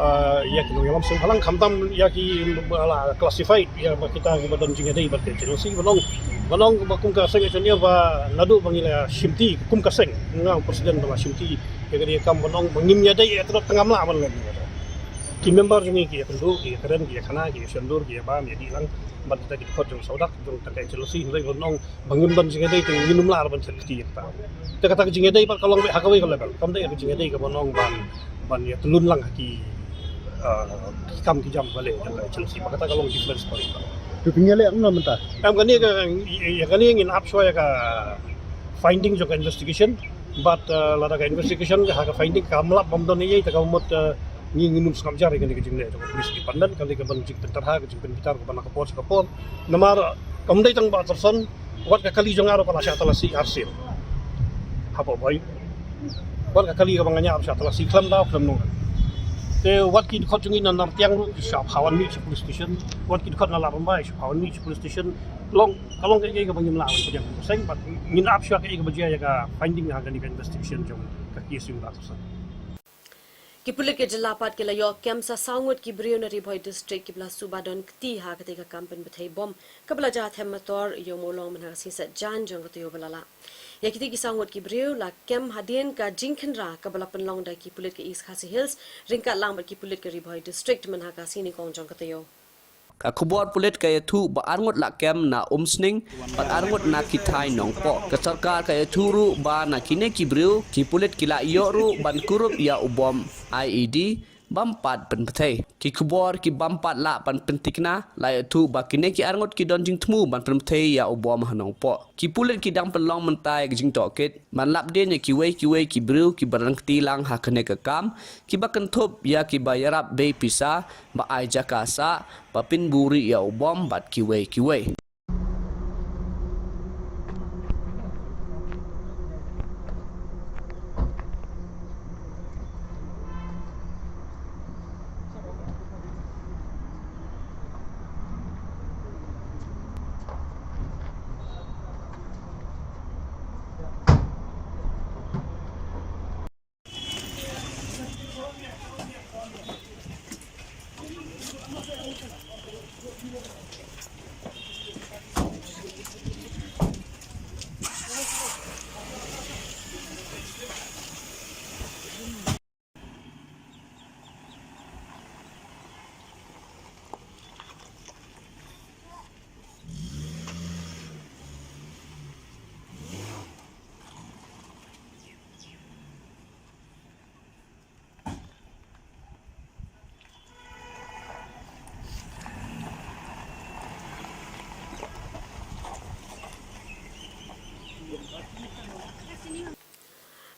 ah, ïa ki nongïalam seng bhalang, khamtam ïa ki ba la classified, ïa ba kita kiba don jingïadei bad ka H N O C, ban ong, ban ong ba kum ka seng H N O C ba naduh ba ngi la shimti kum ka seng, nga u president ba la shimti ïa ka dei ka kam ban ong ba ngim ïadei ïa ka dot tang ngam lah ban leh. Ki member jong ngi ki ïakynduh, ki ïakren, ki ïakhana, ki ïashondur, ki ïabam, ïadih lang bad kita ki dkhot jong sawdong jong tang ka H L C, hynrei ban ong ba ngim don jingïadei te ngin ym lah ban thied kti ïa kata. Te kata ka jingïadei pat ka long beit ha kawei ka level, kam dei ka jingïadei kaba ong ban, ban ïatyllun lang ha ki, ah, ki kam ki jam ba leh jong ka H L C, ba kata ka long difference point. Te phi ngi leh kumno mynta? Em, kane ka, ïa kane ngin ap shuwa ïa ka finding jong ka investigation. Bad, eh, lada ka investigation ha ka finding kam lap, bym don ei ei, te ka mut, eh, ngi, ngin ym sngap jar ïa kane ka jingleh jong ka police department, kane ka ban jingpynterha, ka jingpynbitar kaba na ka por sha ka por. Namar kam dei tang ba Tarson, wat ka kali jong nga ruh ka la shah talasi arsien hapoh Bhoi. Wat ka kali kaba nga ñiah ruh shah talasi khlem daw khlem nongrim. Te wat ki dkhot jong ngi na Nartiang ruh ki shah phawan mih sha police station. Wat ki dkhot na Ladrymbai shah phawan mih sha police station. Long, ka long kaei kaei kaba ngim lah ban pdiang seng, bad ngin ap shuwa kaei kaba jia ïa ka finding ha kane ka investigation jong ka case jong u Tarson. Ki pulit ka jylla pat ki la ïoh kem sa saw ngut ki briew na Ri Bhoi District kiba la shu ba don kti ha katei ka kam pynbthei bom kaba la jia ha Them Mator, ïa u Mawlong, mynta ka sngi Saitjaiñ jong ka taïew ba la lah. Ïa kitei ki saw ngut ki briew la kem hadien ka jingkhynra kaba la pynlong da ki pulit ka East Khasi Hills ryngkat lang bad ki pulit ka Ri Bhoi District mynta ka sngi nyngkong jong ka taïew. Ka khubor pulit ka ïathuh ba ar ngut la kem na Umsning bad ar ngut na Kithai Nongpoh. Ka sorkar ka ïathuh ruh ba na kine ki briew ki pulit ki la ïoh ruh ban kurup ïa u bom I E D bym pat pynpthei. Ki khubor ki bym pat lah ban pynthikna la ïathuh ba kine ki arngut ki don jingthmu ban pynpthei ïa u bom ha Nongpoh. Ki pulit ki dang pynlong mynta ïa ki jingtohkit ban lap dien ïa kiwei kiwei ki briew kiba rangkti lang ha kane ka kam, kiba kynthup ïa kiba ïarap bei pisa, ba ai jaka sah, ba pynbuhrieh ïa u bom bad kiwei kiwei.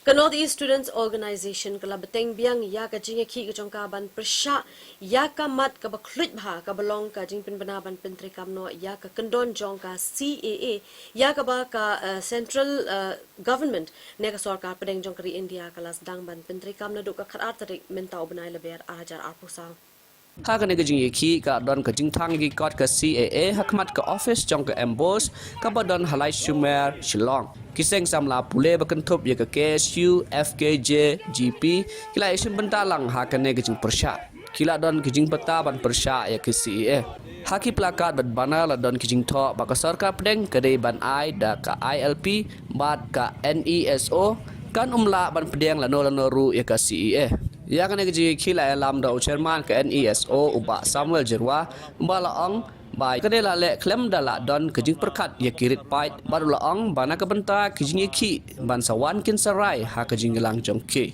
Ka North East Students Organisation ka la bteng biang ïa ka jingïakhih ka jong ka ban pyrshah ïa ka mat kaba khluit bha kaba long ka jingpynbna ban pyntreikam noh ïa ka kyndon jong ka C A A, ïa kaba ka, eh, central, eh, government ne ka sorkar pdeng jong ka ri India ka la sdang ban pyntreikam naduh ka khatar tarik mynta u bnai Lber arhajar arphew saw. Ha kane ka jingïakhih ka don ka jingthang ïa ki kot ka C A A ha khmat ka office jong ka MBOSE kaba don ha Laitumkhrah, Shillong. Ki seng samla pule ba kynthup ïa ka K S U, F K J, G P ki la ïashim bynta lang ha kane ka jingpyrshah. Ki la don ki jingbthah ban pyrshah ïa ka C A A. Ha ki plakat bad banner la don ki jingthoh ba ka sorkar pdeng ka dei ban ai da ka I L P bad ka N E S O kan ym lah ban pdiang lano lano ruh ïa ka C A A. Ïa kane ka jingïakhih la ïalam da u chairman ka N E S O u Bah Samuel Jyrwa, uba la ong ba ka dei la leh khlem da la don ka jingpyrkhat ïa ki rit paid, bad u la ong ba na ka bynta ka jingïakhih ban sa wan kin sa rai ha ka jingïalang jong ki.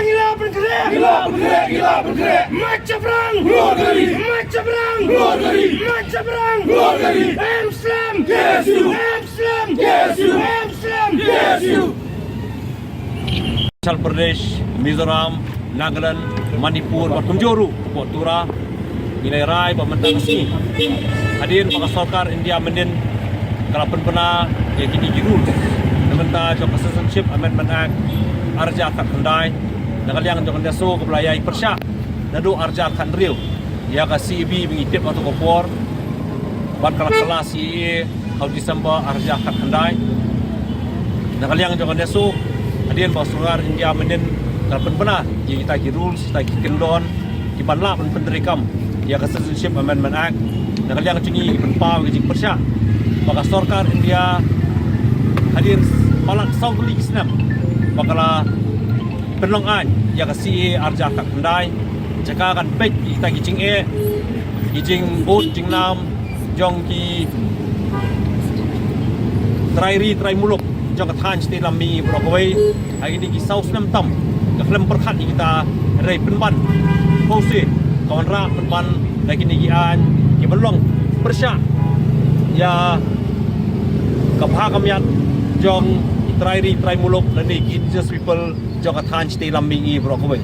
Gila pengkhreh, gila pengkhreh, gila pengkhreh. Mat chabrang. Keluar dari. Mat chabrang. Keluar dari. Mat chabrang. Keluar dari. Em Slem. K S U. Em Slem. K S U. Em Slem. K S U. Himachal Pradesh, Mizoram, Nagaland, Manipur bad kumjuh ruh hapoh Tura. Ngi la rai ba mynta ka sngi, hadien ba ka sorkar India mynnin ka la pynbna ïa kine ki rules na bynta jong ka Citizenship Amendment Act arhajar khatkhyndai, na ka liang jong ka NESO kaba la ïai pyrshah naduh arhajar khathynriew ïa ka C A B ba ngi tip ha kato ka por, bad ka la kylla C A A ha u December arhajar khatkhyndai. Na ka liang jong ka NESO, hadien ba ka sorkar India mynnin ka la pynbna ïa kita ki rules, kita ki kyndon ki ban lah ban pyntreikam ïa ka Citizenship Amendment Act, na ka liang jong ngi ngi pynpaw ïa ka jingpyrshah ba ka sorkar India hadien palat saw tylli ki snem ba ka la pynlong aiñ ïa ka C A A arhajar khatkhyndai, jaka kan peit ïa kita ki jingeh, ki jingbud jingnam jong ki trai ri trai muluk jong ka thaiñ shatei lam mihngi baroh kawei. Ha kine ki saw snem tam ka khlem pyrkhat ïa kita, hynrei pynban, khublei, ka wanrah pynban da kine ki aiñ ki ban long pyrshah ïa ka bha ka miat jong ki trai ri trai muluk lane ki indigenous people jong ka thaiñ shatei lam mihngi baroh kawei.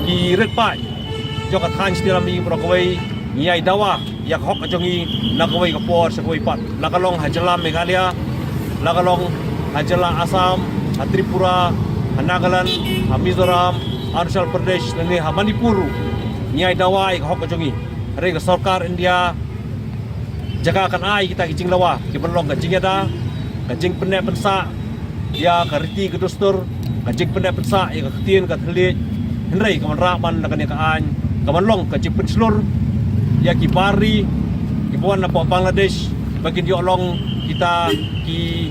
Ki rit paid jong ka thaiñ shatei lam mihngi baroh kawei, ngi ïai dawa ïa ka hok ka jong ngi na kawei ka por sha kawei pat, la ka long ha jylla Meghalaya, la ka long ha jylla Assam, ha Tripura, ha Nagaland, ha Mizoram, Arunachal Pradesh lane ha Manipur ruh, ngi ïai dawa ïa ka hok ka jong ngi. Hynrei ka sorkar India jaka kan ai kita ki jingdawa ki ban long ka jingïada, ka jingpynneh pynsah ïa ka riti ka dustur, ka jingpynneh pynsah ïa ka ktien ka thylliej, hynrei ka wanrah ban da kane ka aiñ ka ban long ka jingpynshlur ïa ki bar ri kiba wan napoh Bangladesh ba kin ïoh long kita ki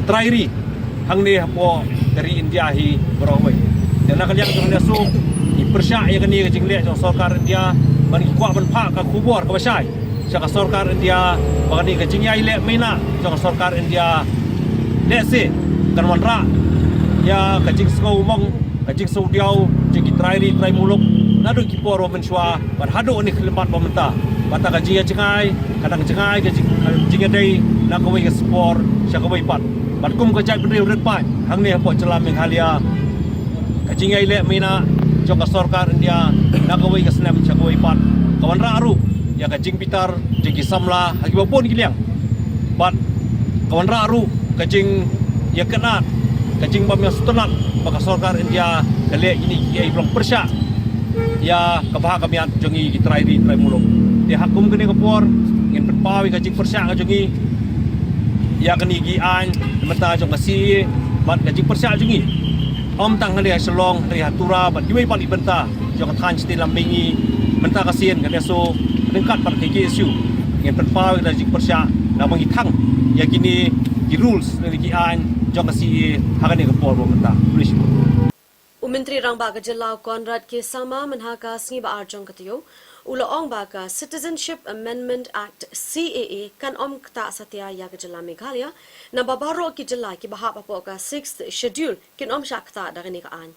trai ri hangne hapoh ka ri India hi baroh kawei. Te na ka liang jong ka NESO ngi pyrshah ïa kane ka jingleh jong ka sorkar India Ban ki kwah ban phah ka khubor kaba shai sha ka sorkar India ba kane ka jingïaileh mynta jong ka sorkar India lehse kan wanrah ïa ka jingsngewmong, ka jingsngewdiaw jong ki trai ri trai muluk naduh ki por ba mynshuwa bad haduh kane ka khyllipmat ba mynta. Bad ka jingïajngai ka dang jngai ka jing, ka jingïadei na kawei ka spor sha kawei pat. Bad kum ka jaitbynriew rit paid hangne hapoh jylla Meghalaya, ka jingïaileh mynta jong ka sorkar India na kawei ka snem sha kawei pat ka wanrah ruh ïa ka jingbitar jong ki samla ha kiba bun ki liang. Bad ka wanrah ruh ka jingïakynad, ka jingbym ïasngewtynnad ba ka sorkar India ka leh kine kiei ba long pyrshah ïa ka bha ka miat jong ngi ki trai ri trai muluk. Te ha kum kane ka por ngin pynpaw ïa ka jingpyrshah ka jong ngi ïa kane ki aiñ mynta jong ka C A A bad ka jingpyrshah jong ngi. Ym tang hangne ha Shillong, hangne ha Tura bad kiwei pat ki bynta jong ka thaiñ shnong Lambengi mynta ka sien ka NESO ryngkat bad ka K S U. Ngin pynpaw ïa ka jingpyrshah na ba ngi thang ïa kine ki rules ne ki aiñ jong ka C A A ha kane ka por ba mynta. Khublei shibun. U Myntri Rangbah ka jylla u Conrad K Sangma mynha ka sngi ba ar jong ka taïew u la ong ba ka Citizenship Amendment Act C A A kan ym ktah satia ïa ka jylla Meghalaya, naba baroh ki jylla kiba hap hapoh ka Sixth Schedule kin ym shah ktah da kane ka aiñ.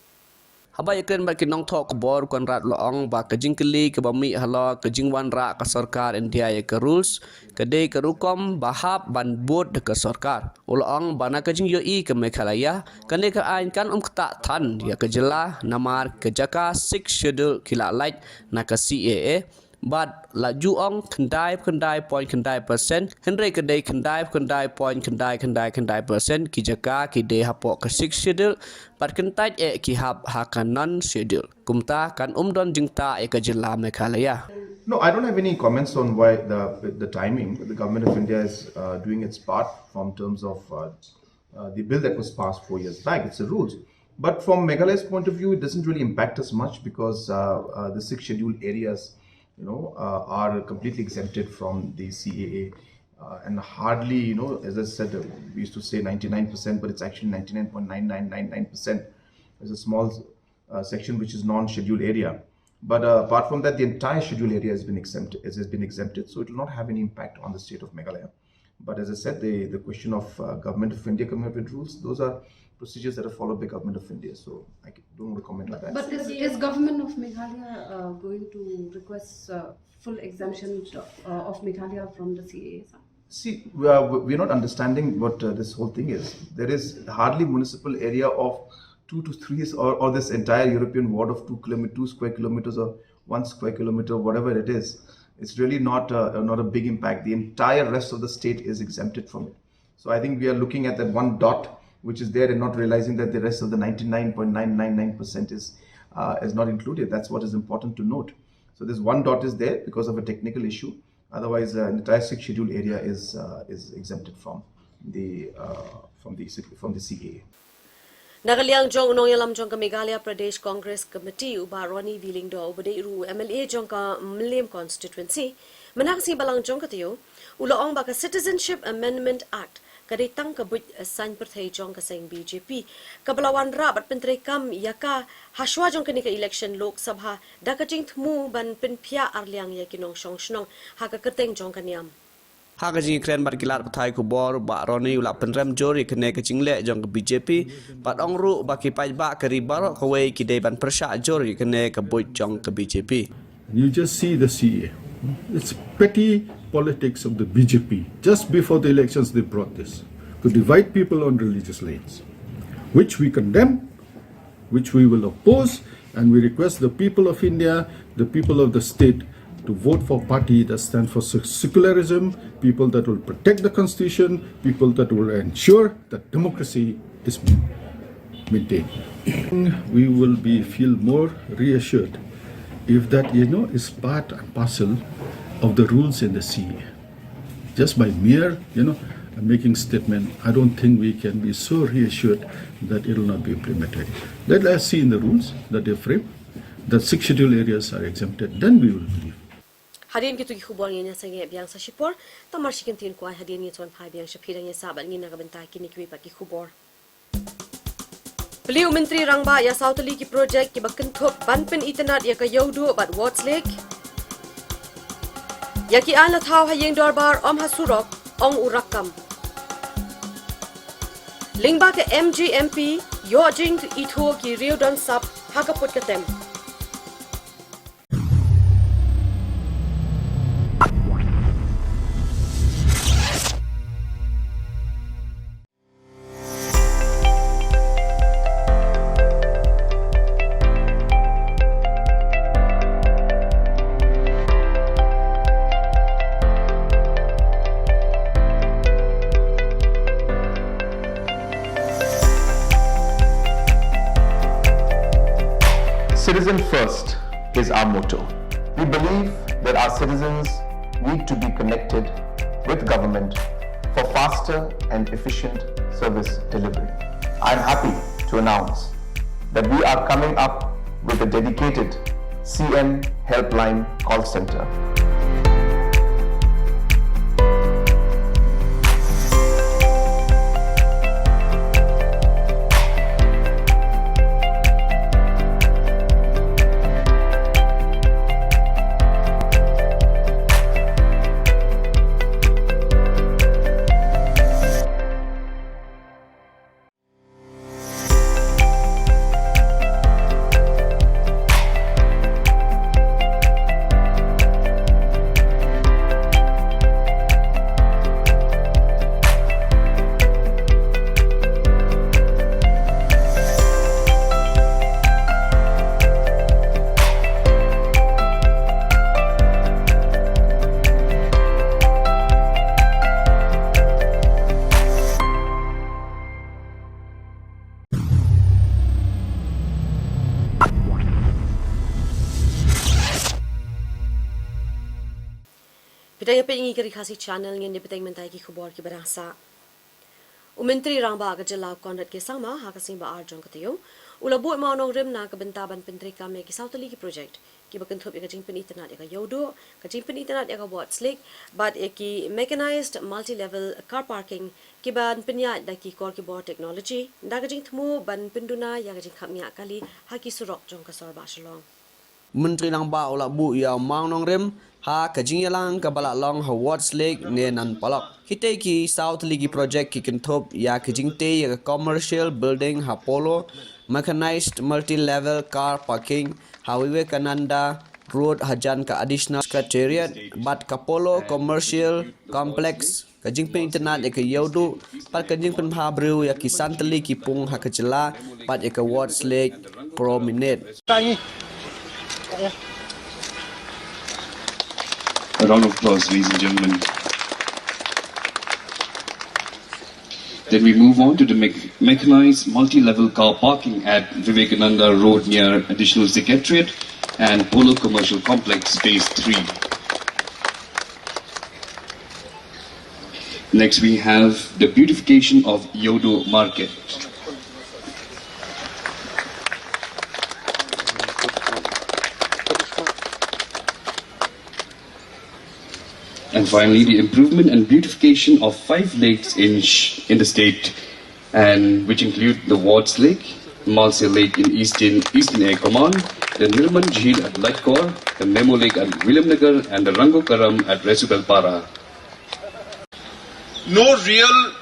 Haba ïakren bad ki nongthoh khubor, u Conrad u la ong ba ka jingkylli kaba mih halor ka jingwanrah ka sorkar India ïa ka rules ka dei ka rukom ba hap ban bud da ka sorkar. U la ong ba na ka jingïohi ka Meghalaya, kane ka aiñ kan ym ktah than ïa ka jylla namar ka jaka Sixth Schedule ki la lait na ka C A A. Bad la ju ong khyndai khyndai point khyndai percent, hynrei ka dei khyndai khyndai point khyndai khyndai khyndai percent ki jaka ki dei hapoh ka Sixth Schedule, bad kyntait eh ki hap ha ka Non-Schedule. Kumta kan ym don jingktah ïa ka jylla Meghalaya. No, I don't have any comments on why the the timing. The government of India is uh, doing its part from terms of uh, uh, the bill that was passed four years back. It's the rules. But from Meghalaya's point of view, it doesn't really impact us much because uh, uh, the six scheduled areas, you know, uh, are completely exempted from the C A A. Uh, and hardly, you know, as I said, uh, we used to say ninety-nine percent, but it's actually ninety-nine point nine nine nine nine percent. There's a small uh, section which is non-scheduled area. But uh, apart from that, the entire scheduled area has been exempted. Has been exempted, so it will not have any impact on the state of Meghalaya. But as I said, the, the question of uh, Government of India coming up with rules, those are procedures that are followed by Government of India. So I don't want to comment on that. But is, is Government of Meghalaya uh, going to request uh, full exemption uh, of Meghalaya from the C A A, sir? See, we are, we're not understanding what uh, this whole thing is. There is hardly municipal area of two to three or, or this entire European ward of two kilometers, two square kilometers or one square kilometer, whatever it is. It's really not a, not a big impact. The entire rest of the state is exempted from it. So I think we are looking at that one dot which is there and not realizing that the rest of the ninety-nine point nine nine nine percent is uh, is not included. That's what is important to note. So this one dot is there because of a technical issue. Otherwise, uh, the entire sixth schedule area is uh, is exempted from the uh, from the from the C A A. Na ka liang jong u nongïalam jong ka Meghalaya Pradesh Congress Committee, u Bah Ronnie V Lyngdoh, uba dei ruh u M L A jong ka Mylliem constituency, mynta ka sngi Balang jong ka taïew u la ong ba ka Citizenship Amendment Act ka dei tang ka buit saiñ pyrthei jong ka seng B J P kaba la wanrah bad pyntreikam ïa ka ha shuwa jong kane ka election Lok Sabha da ka jingthmu ban pynphiah arliang ïa ki nongshong shnong ha ka kyrteng jong ka niam. Ha ka jingïakren bad ki lad pathai khubor, Bah Ronnie u la pynrem jur ïa kane ka jingleh jong ka B J P bad ong ruh ba ki paidbah ka ri baroh kawei ki dei ban pyrshah jur ïa kane ka buit jong ka B J P. You just see the C A. It's petty politics of the B J P. Just before the elections, they brought this to divide people on religious lines, which we condemn, which we will oppose, and we request the people of India, the people of the state, to vote for party that stand for sec- secularism, people that will protect the constitution, people that will ensure that democracy is maintained. We will be feel more reassured if that, you know, is part and parcel of the rules in the C A. Just by mere, you know, making statement, I don't think we can be so reassured that it will not be implemented. Let us see in the rules that they frame that six schedule areas are exempted, then we will believe. Hadien kitu ki khubor ngin ïa sangeh biang sa shipor, tamar shi kyntien kwai hadien ngin sa wan phai biang sha phi, dang ïa sah bad ngi na ka bynta kine kiwei pat ki khubor. Plie u Myntri Rangbah ïa saw tylli ki projek kiba kynthup ban pynitynnad ïa ka Ïewduh bad Wards Lake. Ïa ki aiñ la thaw ha ïing dorbar, ym ha surok, ong u Rakkam. Lyngba ka M G M P, ïoh jingithuh ki riew don sap ha ka pud ka tem. Citizen first is our motto. We believe that our citizens need to be connected with government for faster and efficient service delivery. I am happy to announce that we are coming up with a dedicated C M Helpline call center. Phi dang ïa peit ïa ngi ka Ri Khasi Channel, ngin ïa bteng mynta ïa ki khubor kiba dang sah. U Myntri Rangbah ka jylla u Conrad K Sangma ha ka sngi ba ar jong ka taïew u la buh mawnongrim na ka bynta ban pyntreikam ïa ki saw tylli ki project kiba kynthup ïa ka jingpynitynnad ïa ka Ïewduh, ka jingpynitynnad ïa ka Ward Slick bad ïa ki mechanized multi-level car parking kiban pynïaid da ki kor ki bor technology, da ka jingthmu ban pynduna ïa ka jingkhapngiah kali ha ki surok jong ka sor bah Shillong. Myntri Rangbah u la buh ïa u mawnongrim ha ka jingïalang kaba la long ha Ward Slick ne Nan Polok. Kitei ki saw tylli ki project ki kynthup ïa ka jingtei ïa ka commercial building ha Polo, mechanized multi-level car parking ha Vivekananda Road hajan ka Additional Secretariat bad ka Polo Commercial Complex, ka jingpynitynnad ïa ka Ïewduh bad ka jingpynbha briew ïa ki san tylli ki pung ha ka jylla bad ïa ka Ward Slick Promenade. A round of applause, ladies and gentlemen. Then we move on to the mech- mechanized multi-level car parking at Vivekananda Road near Additional Secretariat and Polo Commercial Complex, Phase three. Next, we have the beautification of Ïewduh Market. And finally, the improvement and beautification of five lakes in, sh- in the state, and which include the Wards Lake, Malsea Lake in Eastern, Eastern Air Command, the Nirman Jheel at Laitkor, the Memo Lake at Williamnagar, and the Rangokaram at Resubelpara. No real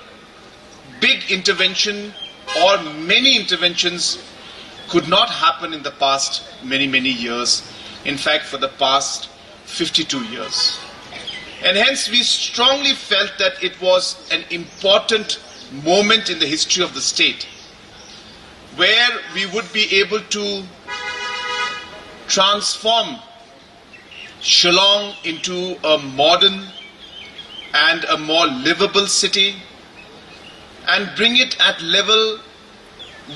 big intervention or many interventions could not happen in the past many, many years. In fact, for the past fifty-two years. And hence, we strongly felt that it was an important moment in the history of the state where we would be able to transform Shillong into a modern and a more livable city and bring it at level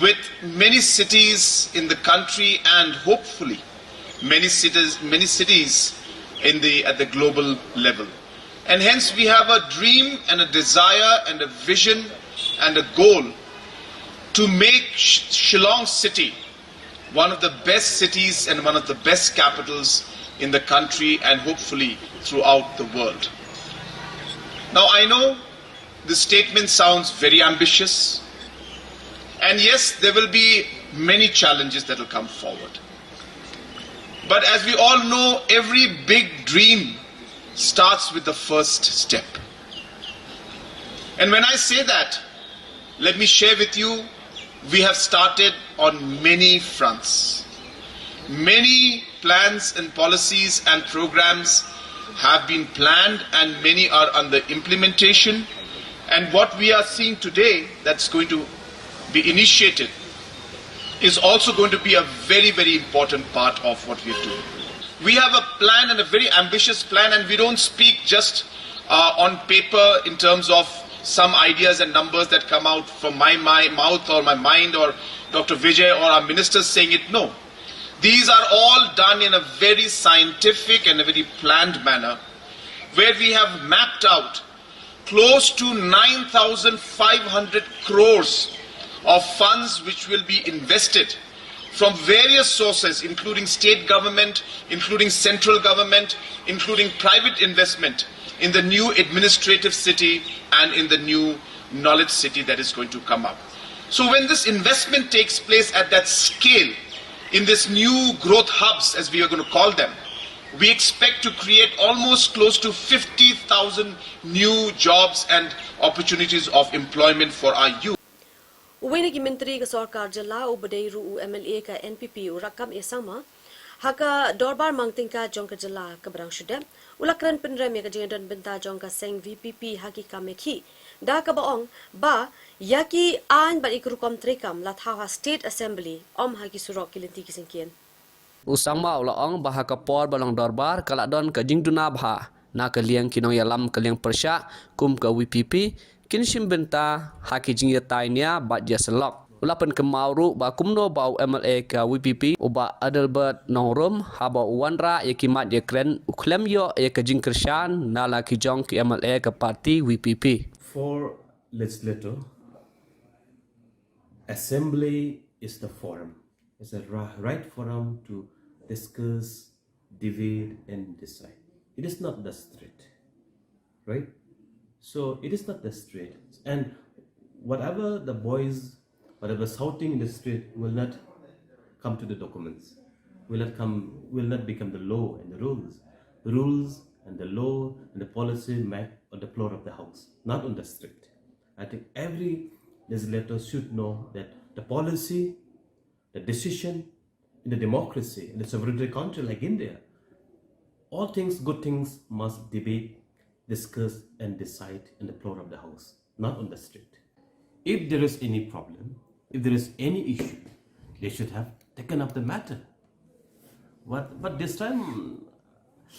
with many cities in the country and hopefully many cities, many cities in the, at the global level. And hence we have a dream and a desire and a vision and a goal to make Sh- Shillong city one of the best cities and one of the best capitals in the country and hopefully throughout the world. Now, I know this statement sounds very ambitious, and yes, there will be many challenges that will come forward. But as we all know, every big dream starts with the first step. And when I say that, let me share with you, we have started on many fronts. Many plans and policies and programs have been planned, and many are under implementation. And what we are seeing today that's going to be initiated is also going to be a very, very important part of what we are doing. We have a plan and a very ambitious plan, and we don't speak just uh, on paper in terms of some ideas and numbers that come out from my, my mouth or my mind or Doctor Vijay or our ministers saying it. No. These are all done in a very scientific and a very planned manner, where we have mapped out close to nine thousand five hundred crores of funds which will be invested from various sources, including state government, including central government, including private investment in the new administrative city and in the new knowledge city that is going to come up. So when this investment takes place at that scale, in this new growth hubs, as we are going to call them, we expect to create almost close to fifty thousand new jobs and opportunities of employment for our youth. Uwei na ki myntri ka sorkar jylla uba dei ruh u M L A ka N P P u Rakkam A Sangma, ha ka dorbar mang tyngka jong ka jylla kaba dang shu dep, u la kren pynrem ïa ka jingdon bynta jong ka seng V P P ha ki kam ïakhih, da kaba ong ba ïa ki aiñ bad ïa ki rukom treikam la thaw ha State Assembly, ym ha ki surok ki lynti ki syngkien. U Sangma u la ong ba ha ka por ba long dorbar ka la don ka jingduna bha na ka liang ki nongïalam ka liang pyrshah kum ka V P P, kin shim bynta ha ki jingïatai nia bad ïasyllok. U la pynkynmaw ruh ba kumno ba u M L A ka V P P u Bah Adelbert Nongrum, haba u wanrah ïa ki mat ïa kren, u khlem ïoh ïa ka jingkyrshan na la ki jong ki M L A ka party V P P. For legislator, assembly is the forum. It's a ri-, right forum to discuss, debate, and decide. It is not the street, right? So it is not the street. And whatever the voice, whatever shouting in the street will not come to the documents, will not come, will not become the law and the rules. The rules and the law and the policy make on the floor of the house, not on the street. I think every legislator should know that the policy, the decision in the democracy, in the sovereignty country like India, all things, good things must debate, discuss, and decide in the floor of the house, not on the street. If there is any problem, if there is any issue, they should have taken up the matter. But, but this time,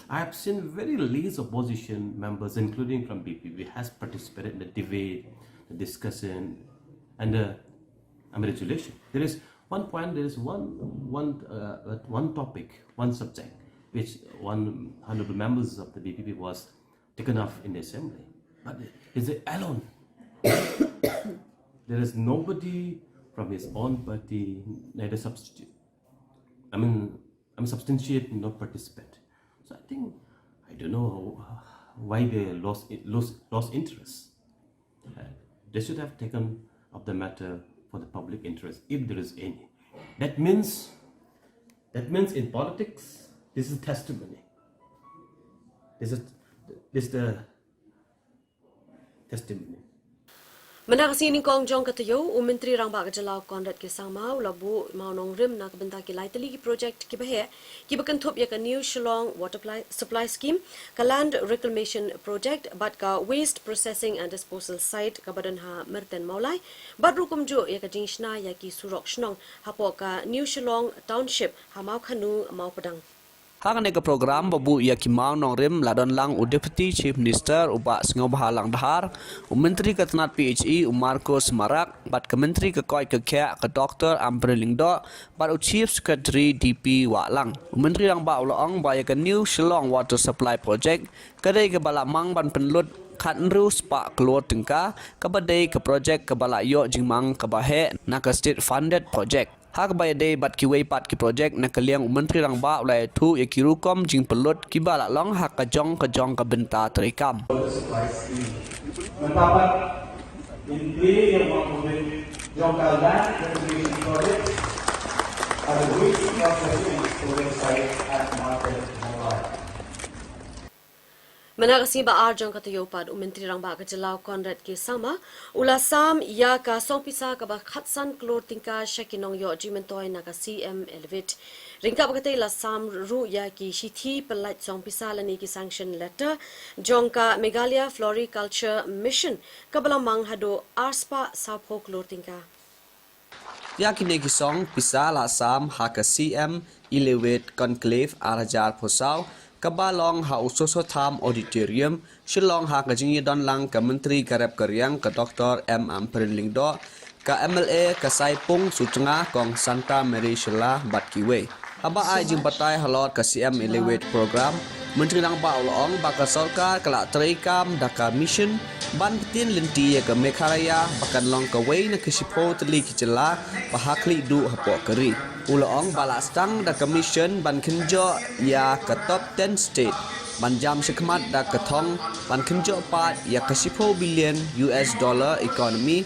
I have seen very least opposition members, including from V P P, has participated in the debate, the discussion, and the, I mean, resolution. There is one point, there is one, one, uh, one topic, one subject, which one honorable members of the V P P was taken off in the assembly. But is it alone? There is nobody from his own party, neither substitute. I mean, I'm substantiate, not participant. So I think, I don't know how, why they lost, lost, lost interest. Uh, they should have taken up the matter for the public interest, if there is any. That means, that means in politics, this is testimony. This is, this is the testimony. Mynta ka sngi nyngkong jong ka taïew, u Myntri Rangbah ka jylla u Conrad K Sangma u la buh mawnongrim na ka bynta ki lai tylli ki project kiba heh, kiba kynthup ïa ka New Shillong Water Pli-, Supply Scheme, ka Land Reclamation Project, bad ka Waste Processing and Disposal Site kaba don ha Myrten Mawlai, bad ruh kumjuh ïa ka jingshna ïa ki surok shnong hapoh ka New Shillong Township ha Mawkhanu, Mawpdang. Ha kane ka program ba buh ïa ki mawnongrim la don lang u Deputy Chief Minister u Bah Sniawbhalang Dhar, u Myntri ka tnat P H E u Marcuise Marak, bad ka Myntri ka koit ka khiah ka Doctor Ampareen Lyngdoh, bad u Chief Secretary D P Wahlang. U Myntri Rangbah u la ong ba ïa ka New Shillong Water Supply Project ka dei kaba la mang ban pynlut khathynriew spah klur tyngka, kaba dei ka project kaba la ïoh jingmang kaba heh na ka state funded project. Ha kaba ïadei bad kiwei pat ki project na ka liang u Myntri Rangbah u la ïathuh ïa ki rukom jingpynlut kiba la long ha ka jong ka jong ka bynta treikam. Water supply scheme. Mynta pat, in play ïa u jong ka land reclamation project at the waste processing and disposal site at Myrten Mawlai. Mynta ka sngi ba ar jong ka taïew pat, u Myntri Rangbah ka jylla u Conrad K Sangma u la sam ïa ka song pisa kaba khatsan klur tyngka sha ki nongïoh jingmyntoi na ka C M Elevate. Ryngkat bad kata i la sam ruh ïa ki shithi pyllait song pisa lane ki sanction letter jong ka Meghalaya Floriculture Mission kaba la mang haduh arspah sawphew klur tyngka. Ïa kine ki song pisa la sam ha ka C M Elevate Conclave ar hajar arphew saw kaba long ha u Sosotham Auditorium, Shillong, ha ka jingïadon lang ka Myntri ka rep ka riang ka Doctor M Ampareen Lyngdoh, ka M L A ka Saipung Suchanga, Kong Santa Mary Shylla bad kiwei. Haba ai jingbatai halor ka C M Elevate Program, Myntri Rangbah u la ong ba ka sorkar ka la treikam da ka mission ban pyntieng lynti ïa ka Meghalaya ba kan long kawei na ki shiphew tylli ki jylla ba ha khlieh duh hapoh ka ri. U la ong ba la sdang da ka mission ban kynjoh ïa ka top ten state ban jam shakhmat da ka thong ban kynjoh pat ïa ka shiphew billion U S dollar economy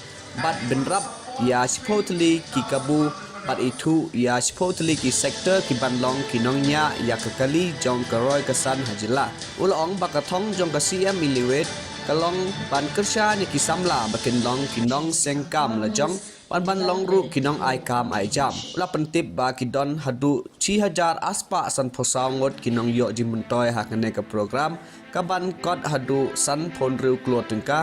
bad bynrap ïa shiphew tylli ki kabu bad ithuh ïa shiphew tylli ki sector ki ban long ki nongñiah ïa ka kali jong ka roi ka san ha jylla. U la ong ba ka thong jong ka C M Elevate ka long ban kyrshan ïa ki samla ba kin long ki nongseng kam lajong bad ban long ruh ki nongai kam ai jam. U la pyntip ba ki don haduh shi hajar arspah sanphew saw ngut ki nongïoh jingmyntoi ha kane ka program ka ban kot haduh sanphew hynriew klur tyngka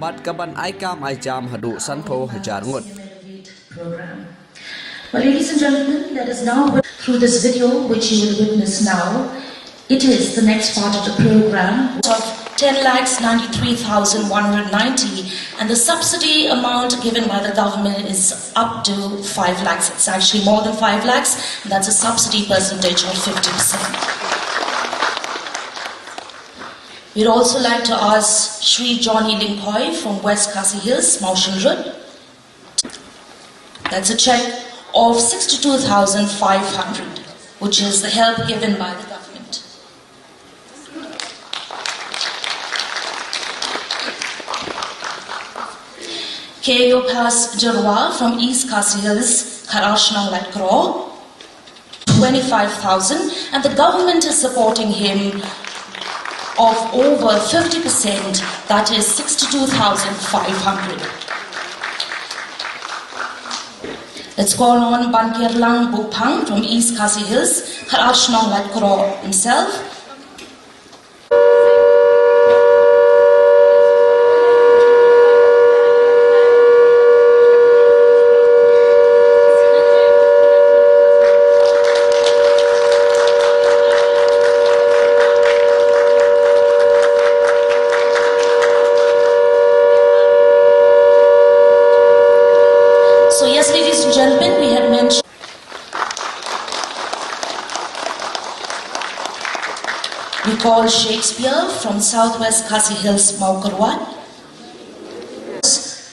bad ka ban ai kam ai jam haduh sanphew hajar ngut. Well, ladies and gentlemen, let us now, through this video, which you will witness now, it is the next part of the program of ten lakhs ninety-three thousand one hundred ninety, and the subsidy amount given by the government is up to five lakhs. It's actually more than five lakhs, and that's a subsidy percentage of fifty percent. We'd also like to ask Shri Johnny Lyngkhoi from West Khasi Hills, Mawshynrut. That's a check of sixty-two thousand five hundred, which is the help given by the government. Keopas Jyrwa from East Khasi Hills, khatar shnong laiphew klur, twenty-five thousand, and the government is supporting him of over fifty percent, that is sixty-two thousand five hundred. Let's call on Bankirlang Buphang from East Khasi Hills, khatar shnong laiphew klur himself. So yes, ladies and gentlemen, we had mentioned We call Shakespeare from Southwest Khasi Hills, Mawkyrwat.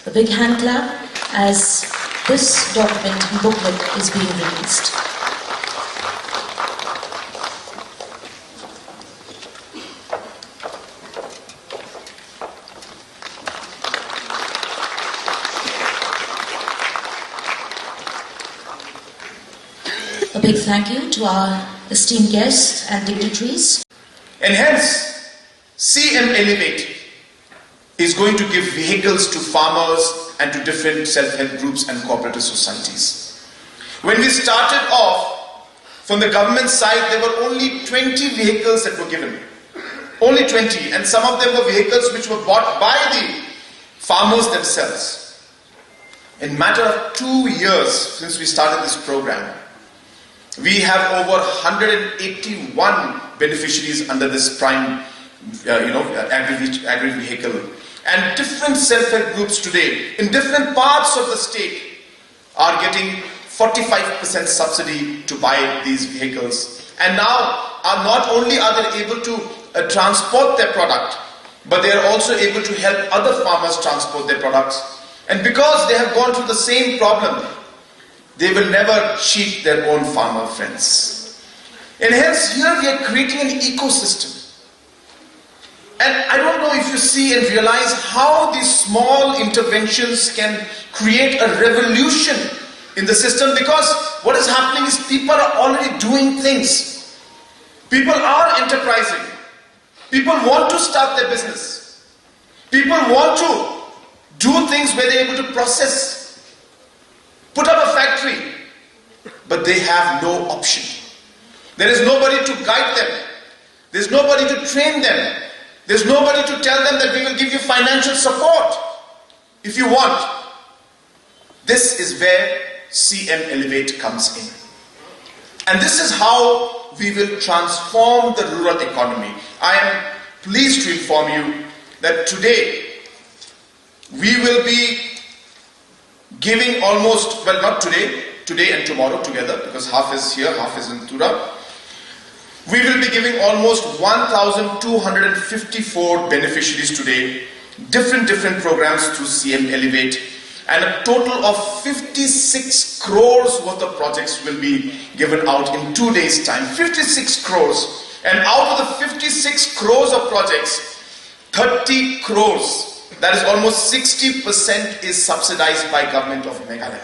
A big hand clap as this document and booklet is being released. A big thank you to our esteemed guests and dignitaries. And hence, C M Elevate is going to give vehicles to farmers and to different self-help groups and cooperative societies. When we started off, from the government side, there were only twenty vehicles that were given. Only twenty, and some of them were vehicles which were bought by the farmers themselves. In matter of two years since we started this program, we have over one hundred eighty-one beneficiaries under this prime, uh, you know, uh, agri, agri vehicle. And different self-help groups today in different parts of the state are getting forty-five percent subsidy to buy these vehicles. And now, are not only are they able to, uh, transport their product, but they are also able to help other farmers transport their products. And because they have gone through the same problem, they will never cheat their own farmer friends. And hence, here we are creating an ecosystem. And I don't know if you see and realize how these small interventions can create a revolution in the system, because what is happening is people are already doing things. People are enterprising. People want to start their business. People want to do things where they're able to process, put up a factory, but they have no option. There is nobody to guide them. There's nobody to train them. There's nobody to tell them that we will give you financial support if you want. This is where C M Elevate comes in. And this is how we will transform the rural economy. I am pleased to inform you that today we will be giving almost, well, not today, today and tomorrow together, because half is here, half is in Tura. We will be giving almost one thousand two hundred fifty-four beneficiaries today, different, different programs through C M Elevate, and a total of fifty-six crores worth of projects will be given out in two days' time. Fifty-six crores. And out of the fifty-six crores of projects, thirty crores, that is almost sixty percent, is subsidized by Government of Meghalaya.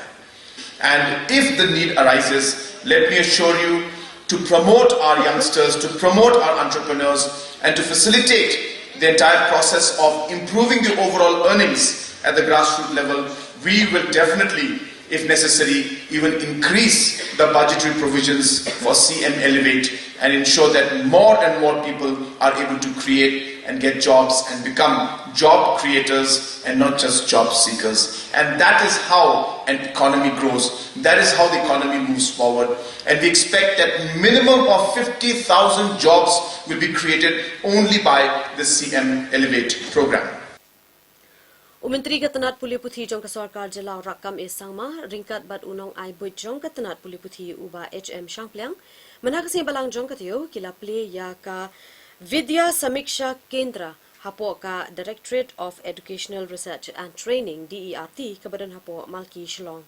And if the need arises, let me assure you, to promote our youngsters, to promote our entrepreneurs, and to facilitate the entire process of improving the overall earnings at the grassroots level, we will definitely, if necessary, even increase the budgetary provisions for C M Elevate and ensure that more and more people are able to create and get jobs and become job creators and not just job seekers. And that is how an economy grows. That is how the economy moves forward. And we expect that minimum of fifty thousand jobs will be created only by the C M Elevate program. U Myntri ka tnat pule puthi jong ka sorkar jylla u Rakkam A Sangma ryngkat bad u nongai buit jong ka tnat pule puthi u Bah H M Shangpliang mynha ka sngi Balang jong ka taïew ki la plie ïa ka Vidya Samiksha Kendra hapoh ka Directorate of Educational Research and Training, D E R T, kaba don hapoh Malki, Shillong.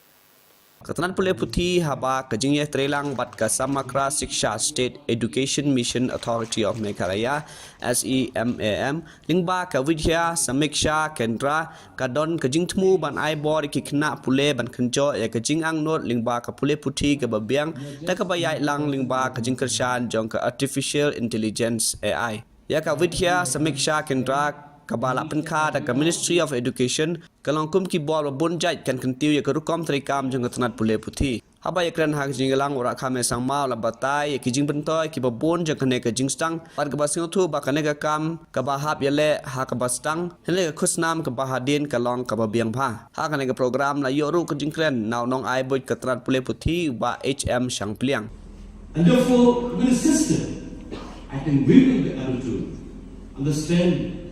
Ka tnat pule puthi haba ka jingïatreilang bad ka Samagra Shiksha State Education Mission Authority of Meghalaya, S E M A M, lyngba ka Vidya Samiksha Kendra, ka don ka jingthmu ban ai bor ïa ki khynnah pule ban kynjoh ïa ka jingangnud lyngba ka pule puthi kaba biang da kaba ïaid lang lyngba ka jingkyrshan jong ka Artificial Intelligence, A I. Ïa ka Vidya Samiksha Kendra kaba la pynkha da ka Ministry of Education, ka long kum ki bor ba bun jait kan kyntiew ïa ka rukom treikam jong ka tnat pule puthi. Haba ïakren ha ka jingïalang u Rakkam A Sangma u la batai ïa ki jingpynthor kiba bun jong kane ka jingsdang bad kaba sngewthuh ba kane ka kam kaba hap ïaleh ha kaba sdang, hynrei ka khusnam kaba hadien ka long kaba biang bha. Ha kane ka program la ïoh ruh ka jingkren na u nongai buit ka tnat pule puthi u Bah H M Shangpliang. And therefore, with a system, I think we will be able to understand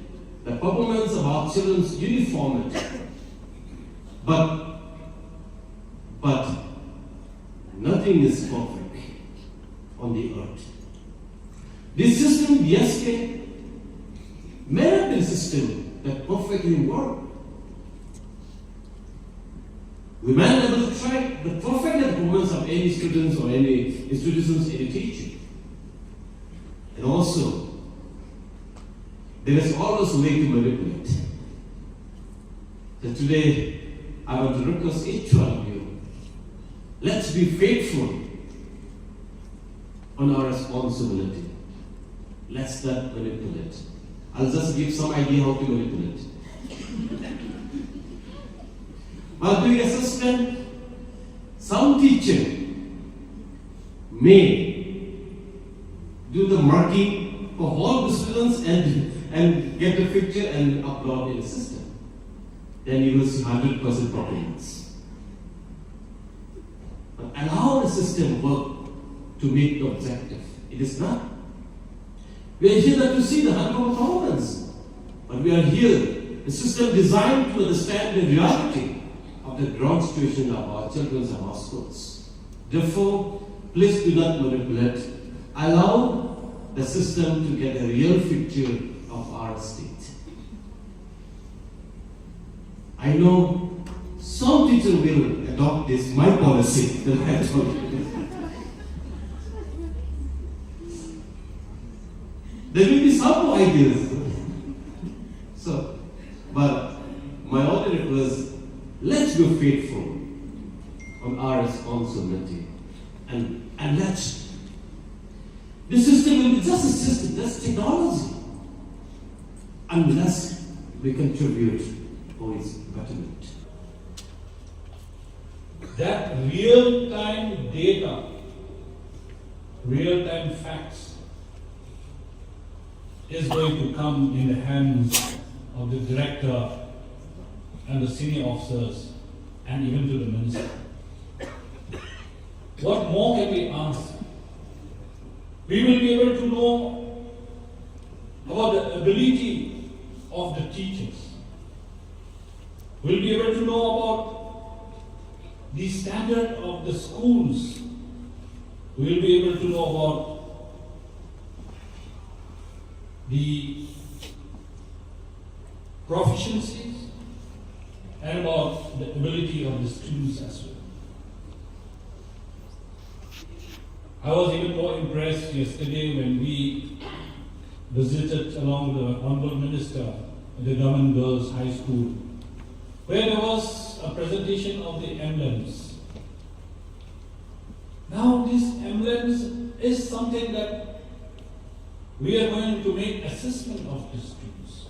the performance of our children's uniformity. But, but nothing is perfect on the earth. This system, yes, may, may not be a system that perfectly work. We might be able to try the perfect performance of any students or any institutions, any teacher. And also, there is always a way to manipulate. So today, I want to request each one of you, let's be faithful on our responsibility. Let's not manipulate. I'll just give some idea how to manipulate. While doing assessment, some teacher may do the marking of all the students and, and get the picture and upload in the system. Then you will see hundred percent performance. But allow the system work to meet the objective. It is not. We are here not to see the hundred performance, but we are here, a system designed to understand the reality of the ground situation of our children and our schools. Therefore, please do not manipulate. Allow the system to get a real picture of our state. I know some teacher will adopt this, my policy, that I have told you. There will be some more ideas. So, but my only request, let's be faithful on our responsibility and, and let's, this system will be just a system, that's technology. Unless we contribute for its betterment. That real-time data, real-time facts is going to come in the hands of the director and the senior officers and even to the minister. What more can we ask? We will be able to know about the ability of the teachers. We'll be able to know about the standard of the schools. We'll be able to know about the proficiencies and about the ability of the students as well. I was even more impressed yesterday when we visited along the Honorable Minister at the Government Girls High School, where there was a presentation of the emblems. Now, these emblems is something that we are going to make assessment of the students.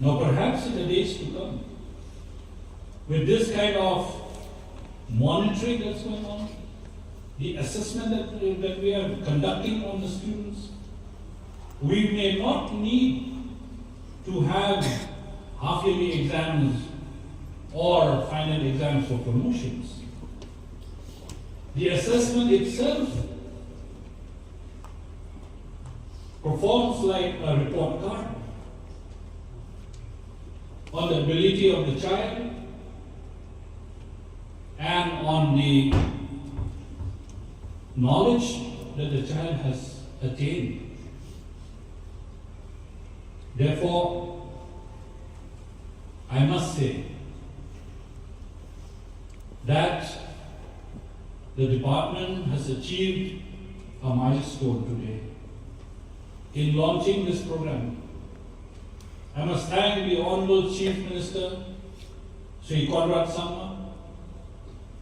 Now, perhaps in the days to come, with this kind of monitoring that's going on, the assessment that, that we are conducting on the students, we may not need to have half-yearly exams or final exams for promotions. The assessment itself performs like a report card on the ability of the child and on the knowledge that the child has attained. Therefore, I must say that the department has achieved a milestone today in launching this program. I must thank the Honorable Chief Minister, Shri Conrad Sangma,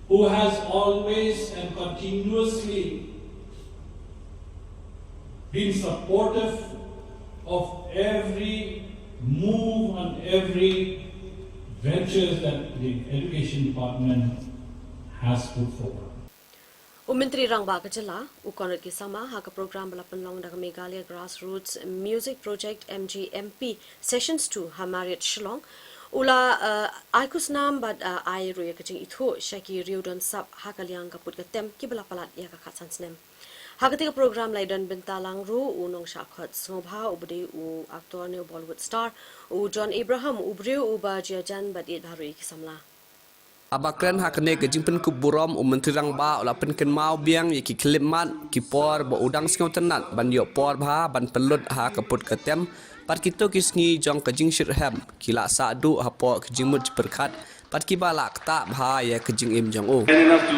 who has always and continuously been supportive of every move and every ventures that the education department has put forward. U Myntri Rangbah ka jylla, u Conrad K Sangma, ha ka program ba la pynlong da ka Meghalaya Grassroots Music Project, M G M P, Sessions two, ha Marriott Shillong, u la, eh, ai khusnam bad, eh, ai ruh ïa ka jingithuh sha ki riew don sap ha ka liang ka put ka tem kiba la palat ïa ka khatsan snem. Ha katei ka program la ïadon bynta lang ruh u nongshah khot sngewbha uba dei u actor ne u Bollywood star, u John Abraham, u briew uba jia jan bad ïeit bha ruh ïa ki samla. Haba kren ha kane ka jingpynkup burom, u Myntri Rangbah u la pynkynmaw biang ïa ki khyllipmat, ki por ba u dang sngewtynnat ban ïoh por bha ban pynlut ha ka put ka tem, bad kito ki sngi jong ka jingshitrhem ki la sah duh hapoh ki jingmut jingpyrkhat, bad kiba la ktah bha ïa ka jingim jong u. Kind enough to,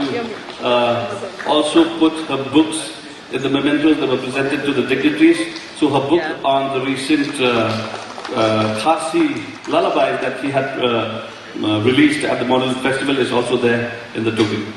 uh, also put her books in the mementos that were presented to the dignitaries. So her book on the recent, uh, uh, Khasi lullaby that he had, uh, uh, released at the Modern Festival is also there in the token.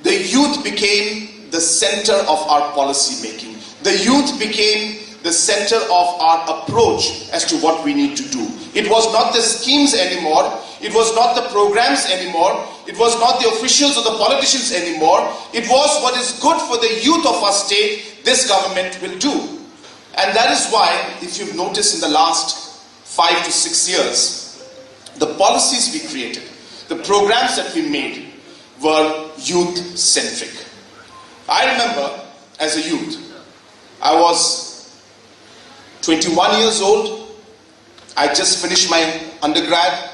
The youth became the center of our policy making. The youth became the center of our approach as to what we need to do. It was not the schemes anymore. It was not the programs anymore. It was not the officials or the politicians anymore. It was what is good for the youth of our state this government will do. And that is why, if you've noticed in the last five to six years, the policies we created, the programs that we made were youth centric. I remember as a youth, I was twenty-one years old, I just finished my undergrad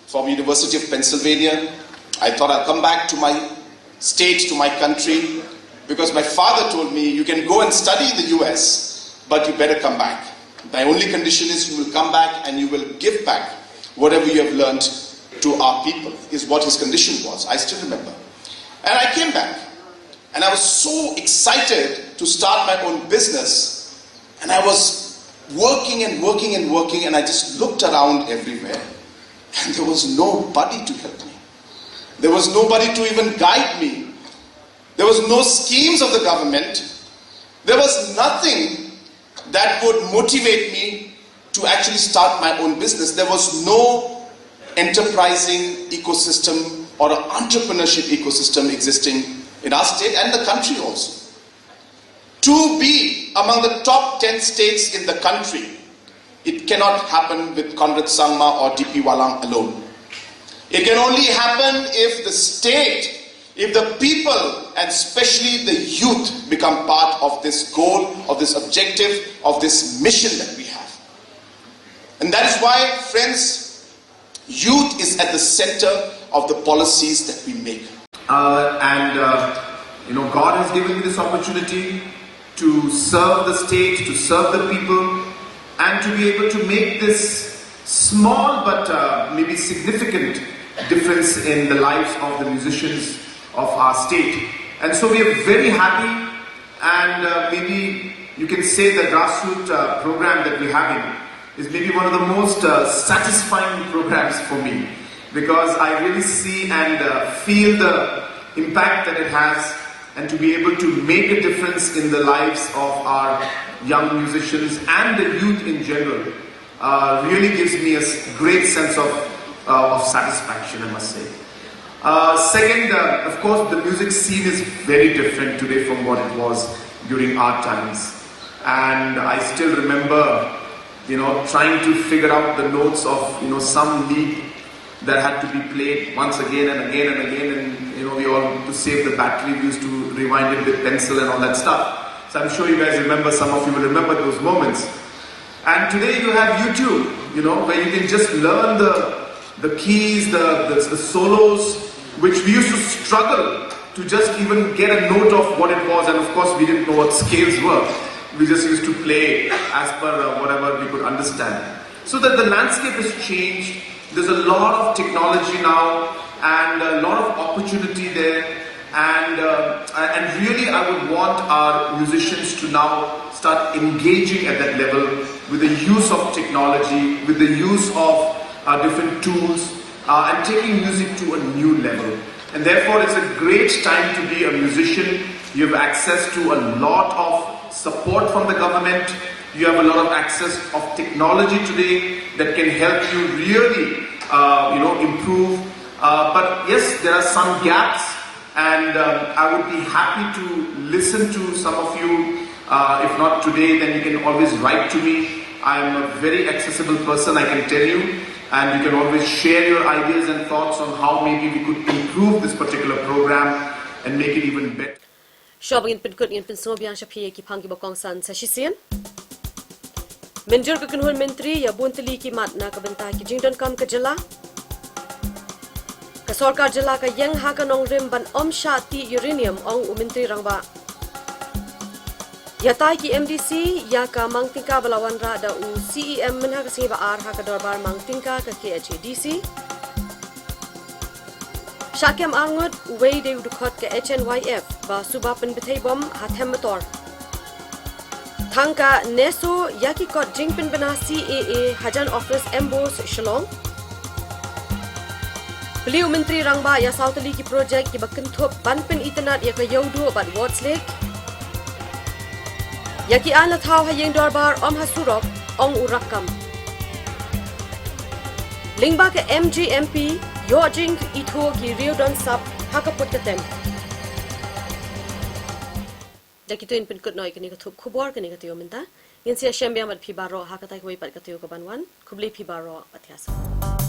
from University of Pennsylvania. I thought I'll come back to my state, to my country, because my father told me, "You can go and study in the U S, but you better come back. My only condition is you will come back and you will give back whatever you have learned to our people," is what his condition was. I still remember. And I came back. And I was so excited to start my own business. And I was working and working and working, and I just looked around everywhere. And there was nobody to help me. There was nobody to even guide me. There was no schemes of the government. There was nothing that would motivate me to actually start my own business. There was no enterprising ecosystem or an entrepreneurship ecosystem existing in our state and the country also. To be among the top ten states in the country, it cannot happen with Conrad Sangma or D P Wallang alone. It can only happen if the state, if the people, and especially the youth, become part of this goal, of this objective, of this mission that we have. And that is why, friends, youth is at the center of the policies that we make. Uh, and, uh, you know, God has given me this opportunity to serve the state, to serve the people, and to be able to make this small but, uh, maybe significant difference in the lives of the musicians of our state. And so we are very happy, and, uh, maybe you can say the grassroots, uh, program that we're having is maybe one of the most, uh, satisfying programs for me, because I really see and, uh, feel the impact that it has, and to be able to make a difference in the lives of our young musicians and the youth in general, uh, really gives me a s-, great sense of, uh, of satisfaction, I must say. Uh, second, uh, of course, the music scene is very different today from what it was during our times. And I still remember, you know, trying to figure out the notes of, you know, some lead that had to be played once again and again and again. And, you know, we all, to save the battery, we used to rewind it with pencil and all that stuff. So I'm sure you guys remember, some of you will remember those moments. And today you have YouTube, you know, where you can just learn the, the keys, the, the, the solos, which we used to struggle to just even get a note of what it was. And of course, we didn't know what scales were. We just used to play as per, uh, whatever we could understand. So that the landscape has changed. There's a lot of technology now and a lot of opportunity there. And, uh, and really, I would want our musicians to now start engaging at that level with the use of technology, with the use of, uh, different tools, uh, and taking music to a new level. And therefore, it's a great time to be a musician. You have access to a lot of support from the government. You have a lot of access of technology today that can help you really, uh, you know, improve. Uh, but yes, there are some gaps, and, um, I would be happy to listen to some of you. Uh, if not today, then you can always write to me. I'm a very accessible person, I can tell you, and you can always share your ideas and thoughts on how maybe we could improve this particular program and make it even better. Shuwa ba ngin pynkut, ngin pynsngewbiang sha phi ïa ki phang kiba kongsan sa shisien. Mynjur ka kynhun myntri ïa bun tylli ki mat na ka bynta ki jingdonkam ka jylla. Ka sorkar jylla ka ïeng ha ka nongrim ban ym shah tih uranium, ong u Myntri Rangbah. Ïatai ki M D C ïa ka mang tyngka ba la wanrah da u C E M mynha ka sngi ba ar ha ka dorbar mang tyngka ka K H A D C. Shah kem arngut, uwei dei u dkhot ka H N Y F ba suba pynbthei bom ha Them Motor. Thang ka NESO ïa ki kot jingpynbna C A A hajan office M B O S Shillong. Plie u Myntri Rangbah ïa saw tylli ki projek kiba kynthup ban pynitynnad ïa ka Ïewduh bad Wards Lake. Ïa ki aiñ la thaw ha ïing dorbar ym ha surok, ong u Rakkam. Lyngba ka M G M P, ïoh jingithuh ki riew don sap ha ka put ka tem. Da kito ngin pynkut noh ïa kane ka thup khubor, kane ka taïew mynta. Ngin sa ïashem biang bad phi baroh ha katei kawei pat ka taïew ka ban wan. Khublei phi baroh, bad ïa sah.